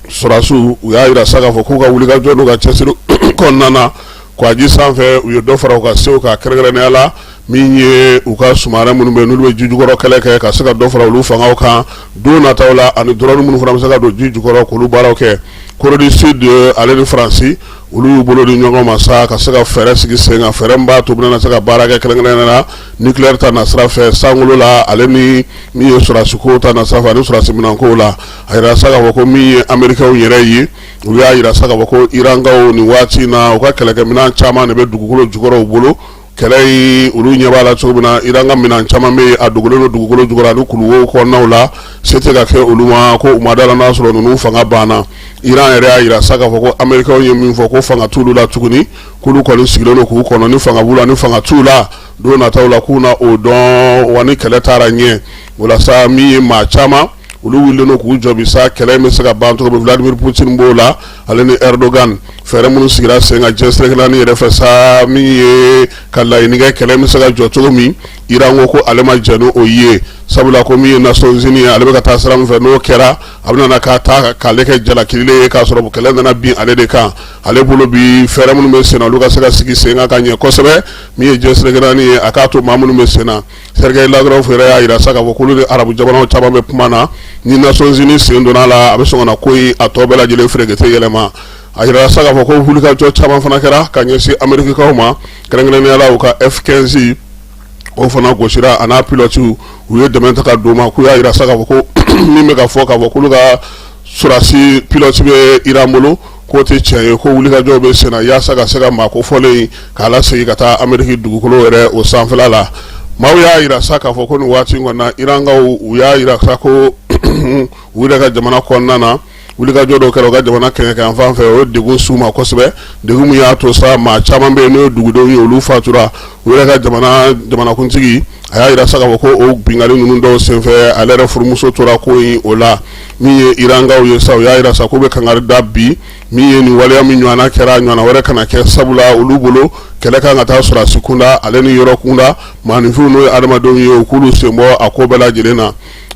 sɔrɔdasiw, u y'a jira sa k'a fɔ k'u ka wulikajɔ n'u ka cɛsiri kɔnɔna na kwaji sanfɛ, u ye dɔ fara u ka sew kan, kɛrɛnkɛrɛnnenya la Min ye u ka sous-marin minnu bɛ n'olu bɛ ji jukɔrɔ kɛlɛ kɛ ka se ka dɔ fara olu fangaw kan don nataw la, ani drone minnu fana bɛ se ka don ji jukɔrɔ k'olu baaraw kɛ. Corée du Sud ale ni Faransi, olu y'u bolo di ɲɔgɔn ma sa ka se ka fɛɛrɛ sigi sen kan, fɛɛrɛ min b'a to bɛna se ka baara kɛ kɛrɛnkɛrɛnnenya la nucléaire ta nasira fɛ sankolo la, ale ni min ye sɔrɔdasiko ta nasira fɛ ani sɔrɔdasi minɛnkow la. A yira sa k'a fɔ ko min ye Américains yɛrɛ ye, olu y'a yira sa k'a fɔ ko Irankaw nin waati in na, u ka kɛlɛkɛminɛn caman de bɛ dugukolo jukɔrɔ u bolo. Kɛlɛ in, olu ɲɛ b'a la cogo min na, Iran ka minɛn caman bɛ yen, a dogolen don dugukolo jukɔrɔ ani kuluwow kɔnɔnaw la, se tɛ ka kɛ olu ma, ko u ma da la n'a sɔrɔ ninnu fanga banna. Iran yɛrɛ y'a yira sa k'a fɔ ko Américains ye min fɔ, ko fanga t'olu la tuguni, k'olu kɔni sigilen don k'u kɔnɔ, ni fanga b'u la ni fanga t'u la don nataw la, k'u na o dɔn wa ni kɛlɛ taara ɲɛ. O la sa, min ye maa caman, olu wulilen don k'u jɔ bi sa, kɛlɛ in bɛ se ka ban cogo min. Vladimir Poutine b'o la, ale ni Erdogan. Fɛɛrɛ minnu sigira sen kan diɲɛ seleke naani yɛrɛ fɛ sa, min ye ka laɲini kɛ kɛlɛ in bɛ se ka jɔ cogo min, Iran ko ko ale ma jɛn ni o ye, sabula ko min ye Nations Unies ye, ale bɛ ka taa sira min fɛ, n'o kɛra, a bɛna na ka taa k'ale kɛ jalakilen ye k'a sɔrɔ kɛlɛ nana bin ale de kan. Ale bolo bi, fɛɛrɛ minnu bɛ sen na, olu ka se ka sigi sen kan ka ɲɛ kosɛbɛ. Min ye diɲɛ seleke naani ye, a k'a to maa minnu bɛ sen na. Sergei Lavrov yɛrɛ y'a jira sa k'a fɔ k'olu ni arabu jamanaw caman bɛ kuma na, ni Nations Unies sen donna a la, a bɛ sɔn ka na ko in a tɔ bɛɛ lajɛlen ferekete yɛlɛma. A jira sa k'a fɔ ko wulikajɔ caman fana kɛra ka ɲɛsin Amerikikaw ma, kɛrɛnkɛrɛnnenya la u ka F-15, o fana gosira a n'a pilotes. U ye dɛmɛ ta ka d'u ma. K'u y'a jira sa k'a fɔ ko min bɛ ka fɔ k'a fɔ k'olu ka sɔrɔdasi pilote bɛ Iran bolo, k'o tɛ tiɲɛ ye, ko wulikajɔw bɛ senna yaasa ka se ka maa kofɔlen in k'a lasegin ka taa Ameriki dugukolo yɛrɛ o sanfɛla la. Maaw y'a jira sa k'a fɔ ko nin waati in kɔnɔ na, Irankaw, u y'a jira sa ko u yɛrɛ ka jamana kɔnɔna na, wulikajɔ dɔw kɛra u ka jamana kɛɲɛka fan fɛ, o ye degun s'u ma kosɛbɛ, degun min y'a to sa maa caman bɛ yen n'o ye dugudenw ye, olu fatura. U yɛrɛ ka jamana jamanakuntigi, a y'a jira sa k'a fɔ ko o binkanni ninnu dɔw senfɛ, ale yɛrɛ furumuso tora ko in o la. Min ye Irankaw ye sa, u y'a jira sa k'u bɛ kangari da bi, min ye nin waleya min ɲɔgɔnna kɛra, ɲɔgɔnna wɛrɛ kana kɛ, sabula olu bolo kɛlɛ kan ka taa sɔrɔdasi kunda ale ni yɔrɔ kunda, maaninfinw n'o ye adamadenw ye, u k'olu sen bɔ a ko bɛɛ lajɛlen na.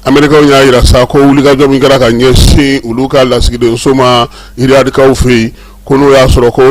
Amerikaw y'a jira sa ko wulikajɔ min kɛra ka ɲɛsin olu ka lasigidenso ma Iriyadikaw fɛ yen, ko n'o y'a sɔrɔ ko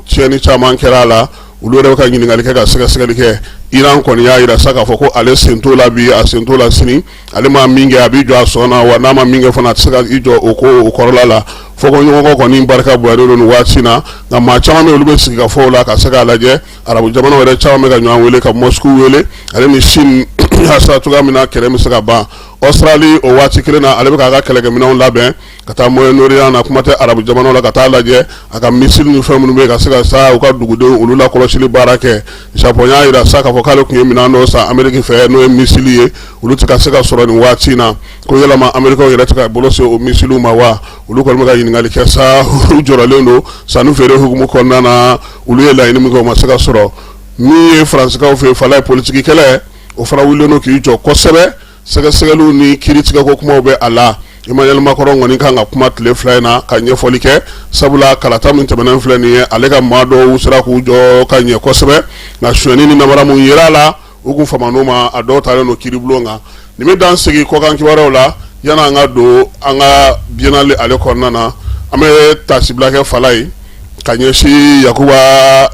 tiɲɛni caman kɛra a la, olu yɛrɛ bɛ ka ɲininkali kɛ ka sɛgɛsɛgɛli kɛ. Iran kɔni y'a jira sa k'a fɔ ko ale sen t'o la bi, a sen t'o la sini. Ale ma min kɛ, a b'i jɔ a sɔn na, wa n'a ma min kɛ fana, a tɛ se ka i jɔ o ko o kɔrɔla la. Fɔkɔɲɔgɔnkɔ kɔni barika bonyalen don nin waati na, nka maa caman bɛ olu bɛ sigi ka fɔ o la ka se k'a lajɛ. Arabu jamanaw yɛrɛ caman bɛ ka ɲɔgɔn wele, ka Moscou wele ale ni Chine, yaasa cogoya min na kɛlɛ bɛ se ka ban. Australie, o waati kelen na, ale bɛ k'a ka kɛlɛkɛminɛnw labɛn ka taa Moyen-Orient na, kuma tɛ arabu jamanaw la, ka taa lajɛ a ka missile ni fɛn minnu bɛ yen, ka se ka sa u ka dugudenw olu lakɔlɔsili baara kɛ. Japon y'a jira sa k'a fɔ k'ale tun ye minɛn dɔw san Amérique fɛ, n'o ye missile ye, olu tɛ ka se ka sɔrɔ nin waati in na, ko yalama Américains yɛrɛ tɛ ka bolo se o missiles ma wa? Olu kɔni bɛ ka ɲininkali kɛ sa, u jɔrɔlen don sanni feere hukumu kɔnɔna na. Olu ye laɲini min kɛ, o ma se ka sɔrɔ. Min ye Faransikaw fɛ, fala ye politiki kɛlɛ, o fana wulilen don k'i jɔ kosɛbɛ. Sɛgɛsɛgɛliw ni kiiritigɛko kumaw bɛ a la. Emmanuel Macron kɔni kan ka kuma tile 2 in na ka ɲɛfɔli kɛ, sabula kalata min tɛmɛnen filɛ nin ye, ale ka maa dɔw sera k'u jɔ ka ɲɛ kosɛbɛ, nka sonyɛni ni namara mun yera a la, u kun faman'o ma, a dɔw taalen don kiiribulon kan. Nin bɛ dan sigi kɔkan kibaruyaw la. Yan'an ka don an ka biennale ale kɔnɔna na, an bɛ taasibila kɛ fala ye ka ɲɛsin Yakuba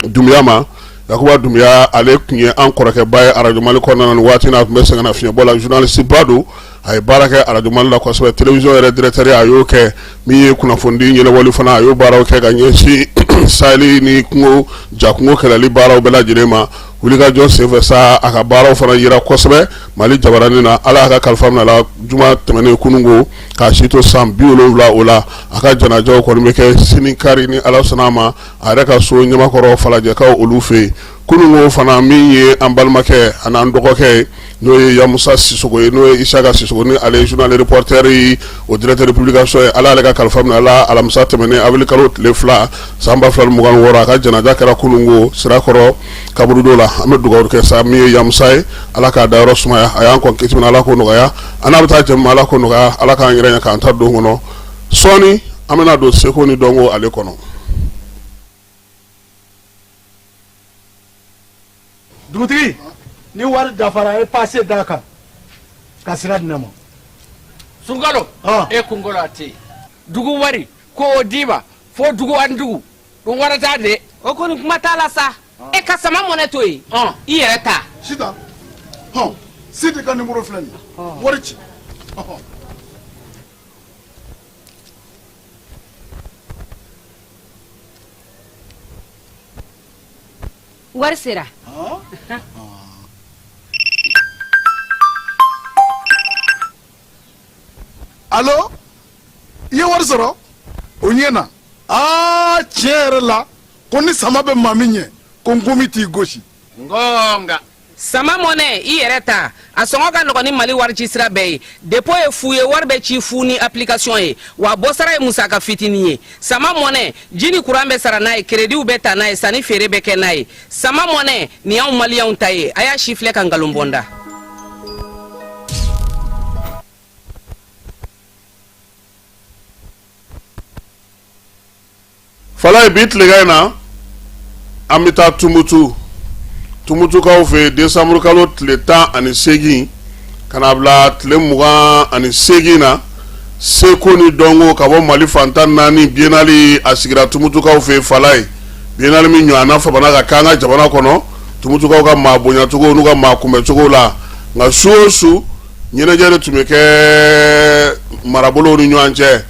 Dunbiya ma. Yakuba Dunbiya, ale tun ye an kɔrɔkɛba ye arajo Mali kɔnɔna na. Nin waati n'a tun bɛ sɛgɛnna fiɲɛbɔ la, journaliste ba don, a ye baara kɛ arajo Mali la kosɛbɛ, télévision yɛrɛ directeur a y'o kɛ. Min ye kunnafonidi ɲɛnabɔli fana, a y'o baaraw kɛ ka ɲɛsin saheli ni kungo ja kungo kɛlɛli baaraw bɛɛ lajɛlen ma. Wulikajɔ senfɛ sa, a ka baaraw fana yira kosɛbɛ Mali jabaranin na. Ala y'a ka kalifa minɛ a la juma tɛmɛnen kununko, k'a si to san 70 o la. A ka janajaw kɔni bɛ kɛ sini kari, ni Ala sɔnna a ma, a yɛrɛ ka so Ɲamakɔrɔ Falajɛkaw olu fɛ yen. Kununko fana, min ye an balimakɛ ani an dɔgɔkɛ ye, n'o ye Yamusa Sisoko ye, n'o ye Isaka Sisoko, ni ale ye journal reporter ye, o directeur de publication ye, Ala y'ale ka kalifa minɛ a la alamisa tɛmɛnen avril kalo tile 2 san 2026. A ka janaja kɛra kununko Sirakɔrɔ kaburudo la. An bɛ dugawu kɛ sa min ye Yamusa ye, Ala k'a dayɔrɔ sumaya. A y'an kɔn kiti min na, Ala k'o nɔgɔya. An n'a bɛ taa jɛ min, Ala k'o nɔgɔya. Ala k'an yɛrɛ ɲɛ k'an ta don kɔnɔ. Sɔɔni an bɛna don seko ni dɔnko ale kɔnɔ. Dugutigi, ni wari dafara, e pase d'a kan ka sira di ne ma. Sunkalo, e kunkolo a tɛ yen. Dugu wari ko o d'i ma fo dugu ani dugu, ɗum warata de. O kɔni, kuma t'a la sa. E ka sama mɔnɛ to yen, i yɛrɛ ta. Sitan, hɔn, Sidi ka nimoro filɛ nin ye, wari ci. Wari sera. Alo, i ye wari sɔrɔ? O ɲɛna. Aa, tiɲɛ yɛrɛ la, ko ni sama bɛ maa min ɲɛ, ko nkomi t'i gosi. Ngonga. Sama mɔnɛ, i yɛrɛ ta, a sɔngɔ ka nɔgɔn ni Mali warici sira bɛɛ ye. Dépôt ye fu ye, wari bɛ ci fu ni application ye, wa bɔsara ye musaka fitinin ye. Sama mɔnɛ, ji ni kuran bɛ sara n'a ye, kerediw bɛ ta n'a ye, sanni feere bɛ kɛ n'a ye. Sama mɔnɛ, nin y'anw maliyɛnw ta ye. A y'a si filɛ ka nkalon bɔ n da. Falaye, bi tilegan in na, an bɛ taa Tumutu, Tumutukaw fɛ yen, décembre kalo tile 18 ka na bila tile 28 na, seko ni dɔnko ka bɔ Mali fan 14 biennale a sigira Tumutukaw fɛ yen. Falaye, biennale min ɲɔgɔnna famana ka kɛ an ka jamana kɔnɔ, Tumutukaw ka maa bonyacogo n'u ka maa kunbɛncogo la, nka su o su ɲɛnajɛ de tun bɛ kɛ marabolow ni ɲɔgɔn cɛ.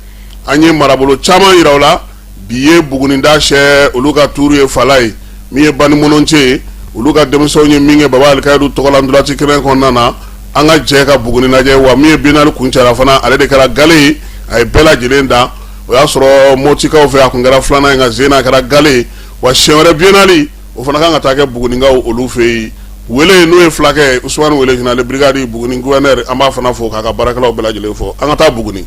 An ye marabolo caman jira u la. Bi ye Buguninda sɛ olu ka tuuru ye. Falaye, min ye Bani Mɔnɔnce ye, olu ka denmisɛnw ye min kɛ Baba Alikayidu tɔgɔla ntolaci kɛnɛ kɔnɔna na. An ka jɛ ka Buguni lajɛ. Wa min ye biennale kuncɛra fana, ale de kɛra gale ye, a ye bɛɛ lajɛlen dan. O y'a sɔrɔ Mɔtikaw fɛ a kun kɛra filanan ye, nka zen a kɛra gale ye. Wa siɲɛ wɛrɛ biennale o fana kan ka taa kɛ Bugunikaw olu fɛ yen. Wele n'o ye fulakɛ Usumani Wele, général de brigade Buguni gouverneur, an b'a fana fo k'a ka baarakɛlaw bɛɛ lajɛlen fo. An ka taa Buguni.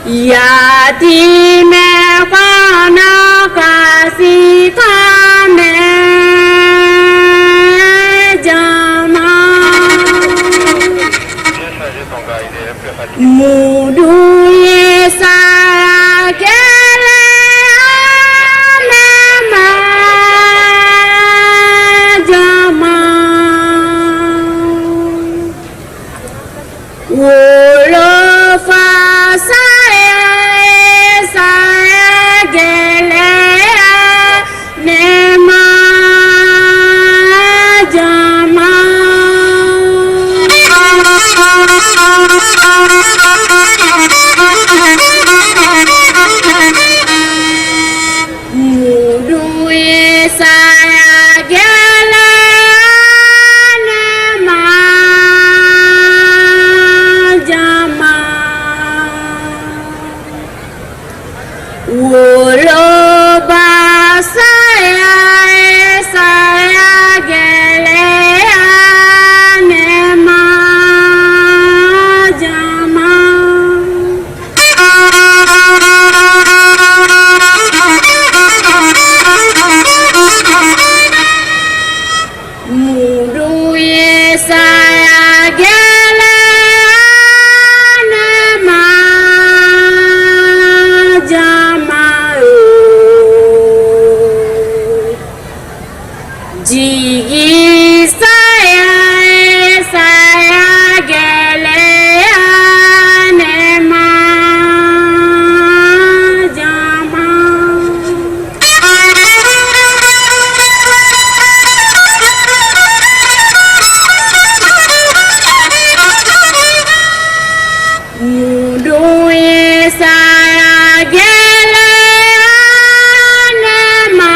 Yatimɛ kɔnɔ kasi kan mɛn jama. Mudu ye saya gɛlɛya ne ma jama. Wolofa saya ye saya gɛlɛya ne ma jama. Mudu ye saya gɛlɛya ne ma jama. Woloba saya ye saya gɛlɛya ne ma jama. Mudu ye saya gɛlɛya ne ma jama o. Jigi saya ye saya gɛlɛya ne ma jama. Mudu ye saya gɛlɛya ne ma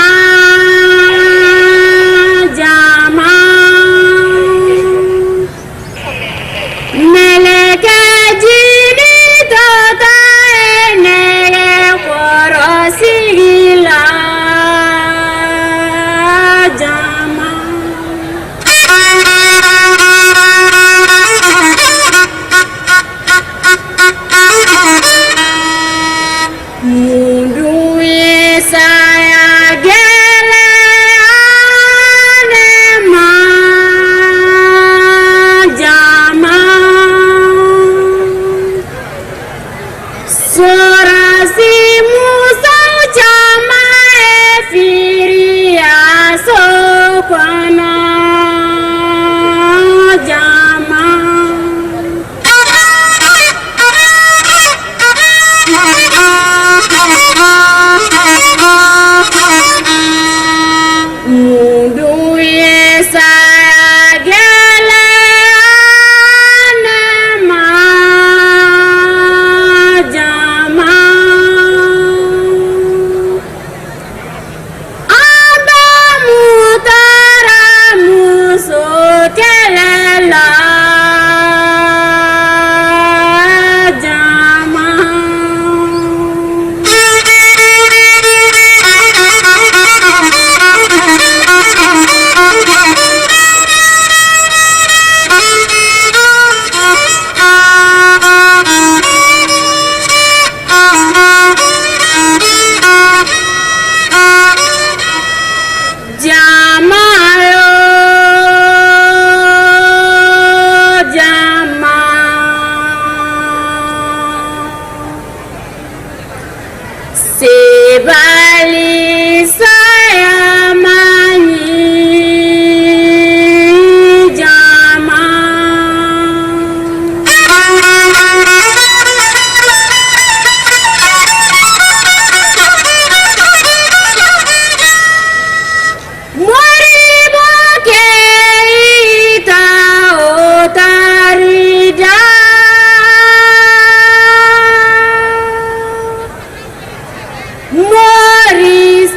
jama. Mɛlɛkɛ jini tɔ ta ye nɛgɛkɔrɔsigi la jama. Mudu ye saya gɛlɛya ne ma jama. Sɔrɔsi musow caman ye firiya so kɔnɔ jama. Mudu ye saya gɛlɛya ne ma jama. An bɛ mun taara muso kɛlɛ la jama. Jama yo jama. Sebali saya man ɲi jama. Moribo Keita o taarida. Maurice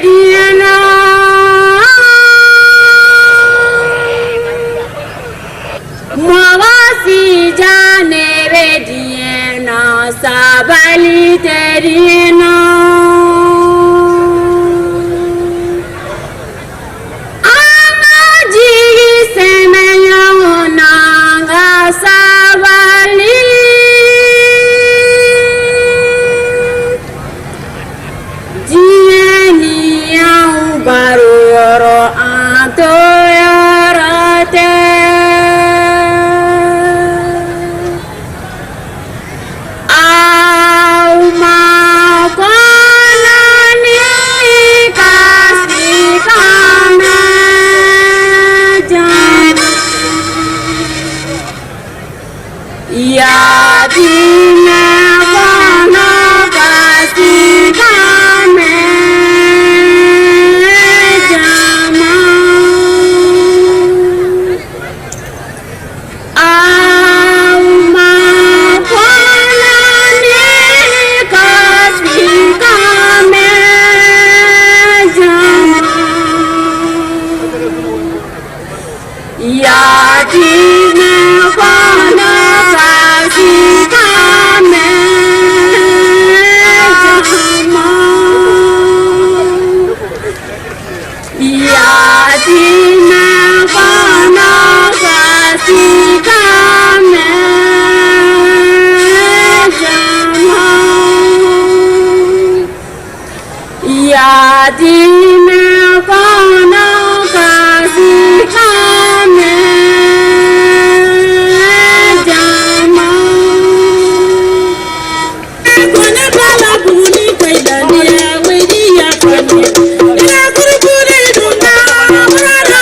diɲɛ na. Mɔgɔ si diya ne bɛ diɲɛ na, sabali tɛ diɲɛ na. An ka jigi sɛmɛ ɲɔgɔn na, an ka sabali. Diɲɛ ni y'anw baro yɔrɔ, an to yɔrɔ tɛ. Aw ma kɔnɔ ni kasikan mɛn jama. Yatimɛ kɔnɔ kasikan mɛn jama. Aw ma kɔnɔ ni kasikan mɛn jama. Yatimɛ kɔnɔ kasikan mɛn jama. Yatimɛ kɔnɔ kasikan mɛn jama. Yatimɛ kɔnɔ kasikan mɛn jama. Kone bala buguni koyilaniya wediya kɔni. Ina kurukuru dunda muraro.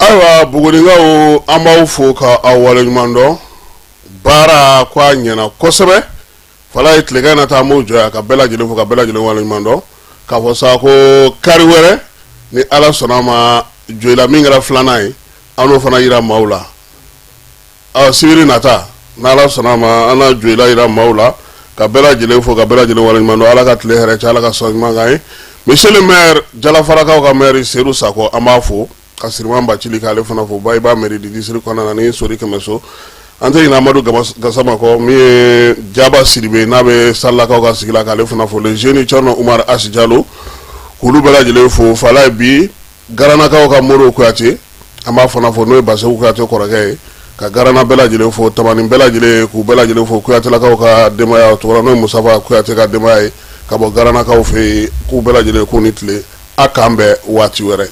Ayiwa Bugunikaw, an b'aw fo ka aw waleɲuman dɔn. Baara ko a ɲɛna kosɛbɛ. Falaye tilegan na taa, an b'o jɔ yan ka bɛɛ lajɛlen fo ka bɛɛ lajɛlen waleɲuman dɔn, k'a fɔ sa ko kari wɛrɛ ni Ala sɔnna a ma, Joyila min kɛra filanan ye, an n'o fana yira maaw la. Sibiri nata n'Ala sɔnna a ma, an na Joyila yira maaw la ka bɛɛ lajɛlen fo ka bɛɛ lajɛlen waleɲuman dɔn. Ala ka tile hɛrɛ caya, Ala ka sɔn ɲuman k'an ye. Monsieur le maire, Jalafarakaw ka maire Seyidu Sakɔ, an b'a fo ka Siriman Bacili k'ale fana fo, Bayiba mairie du district kɔnɔna na ni Sori Kɛmɛso. An tɛ ɲinɛ Amadu Gasama kɔ, min ye Jaba Sidibe n'a bɛ Salakaw ka sigi la, k'ale fana fo, le jeune Cɔrɔnɔ Umar Asi Jalo, k'olu bɛɛ lajɛlen fo. Falaye bi Garanakaw ka Modibo Kuyate, an b'a fana fo, n'o ye Baseku Kuyate kɔrɔkɛ ye, ka Garana bɛɛ lajɛlen fo, Tamani bɛɛ lajɛlen, k'u bɛɛ lajɛlen fo, Kuyatelakaw ka denbaya tɔgɔ n'o ye Musafa Kuyate ka denbaya ye ka bɔ Garanakaw fɛ yen, k'u bɛɛ lajɛlen k'u ni tile. A k'an bɛn waati wɛrɛ.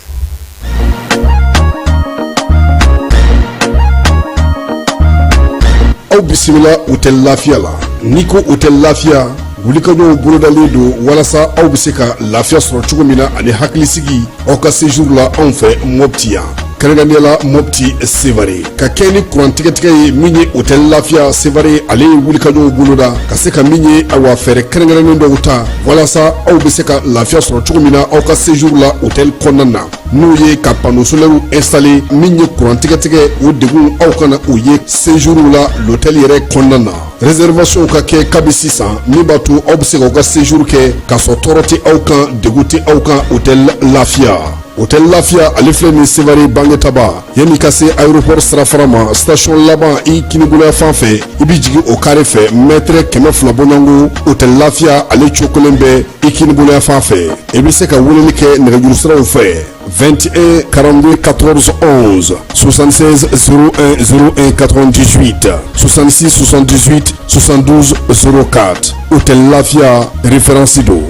Aw bisimila Hôtel Lafiya la. N'i ko Hôtel Lafiya, wulikajɔw bolodalen don walasa aw bɛ se ka lafiya sɔrɔ cogo min na ani hakilisigi aw ka séjour la anw fɛ Mopti yan, kɛrɛnkɛrɛnnenya la Mopti Sevare, ka kɛ ni kuran tigɛtigɛ ye. Min ye Hôtel Lafiya Sevare, ale ye wulikajɔw boloda ka se ka min ye, awa, fɛɛrɛ kɛrɛnkɛrɛnnen dɔw ta walasa aw bɛ se ka lafiya sɔrɔ cogo min na aw ka séjour la hôtel kɔnɔna na, n'o ye ka panneau solaire installer. Min ye kuran tigɛtigɛ, o degun aw kana o ye séjour la l'hôtel yɛrɛ kɔnɔna na. Réservation ka kɛ kabi sisan, min b'a to aw bɛ se k'aw ka séjour kɛ k'a sɔrɔ tɔɔrɔ tɛ aw kan, degun tɛ aw kan. Hôtel Lafiya, Hôtel Lafiya, ale filɛ nin Sevare Bangetaba, yanni ka se aéroport sirafara ma, station laban i kinibolo fan fɛ, i bɛ jigin o carré fɛ, mètre 200 bɔɲɔgɔnko, Hôtel Lafiya ale cokolen bɛ i kinibolo fan fɛ. I bɛ se ka weleli kɛ nɛgɛjuru siraw fɛ: 21 42 14 11, 76 01 01 98, 66 78 72 04. Hôtel Lafiya, référence don.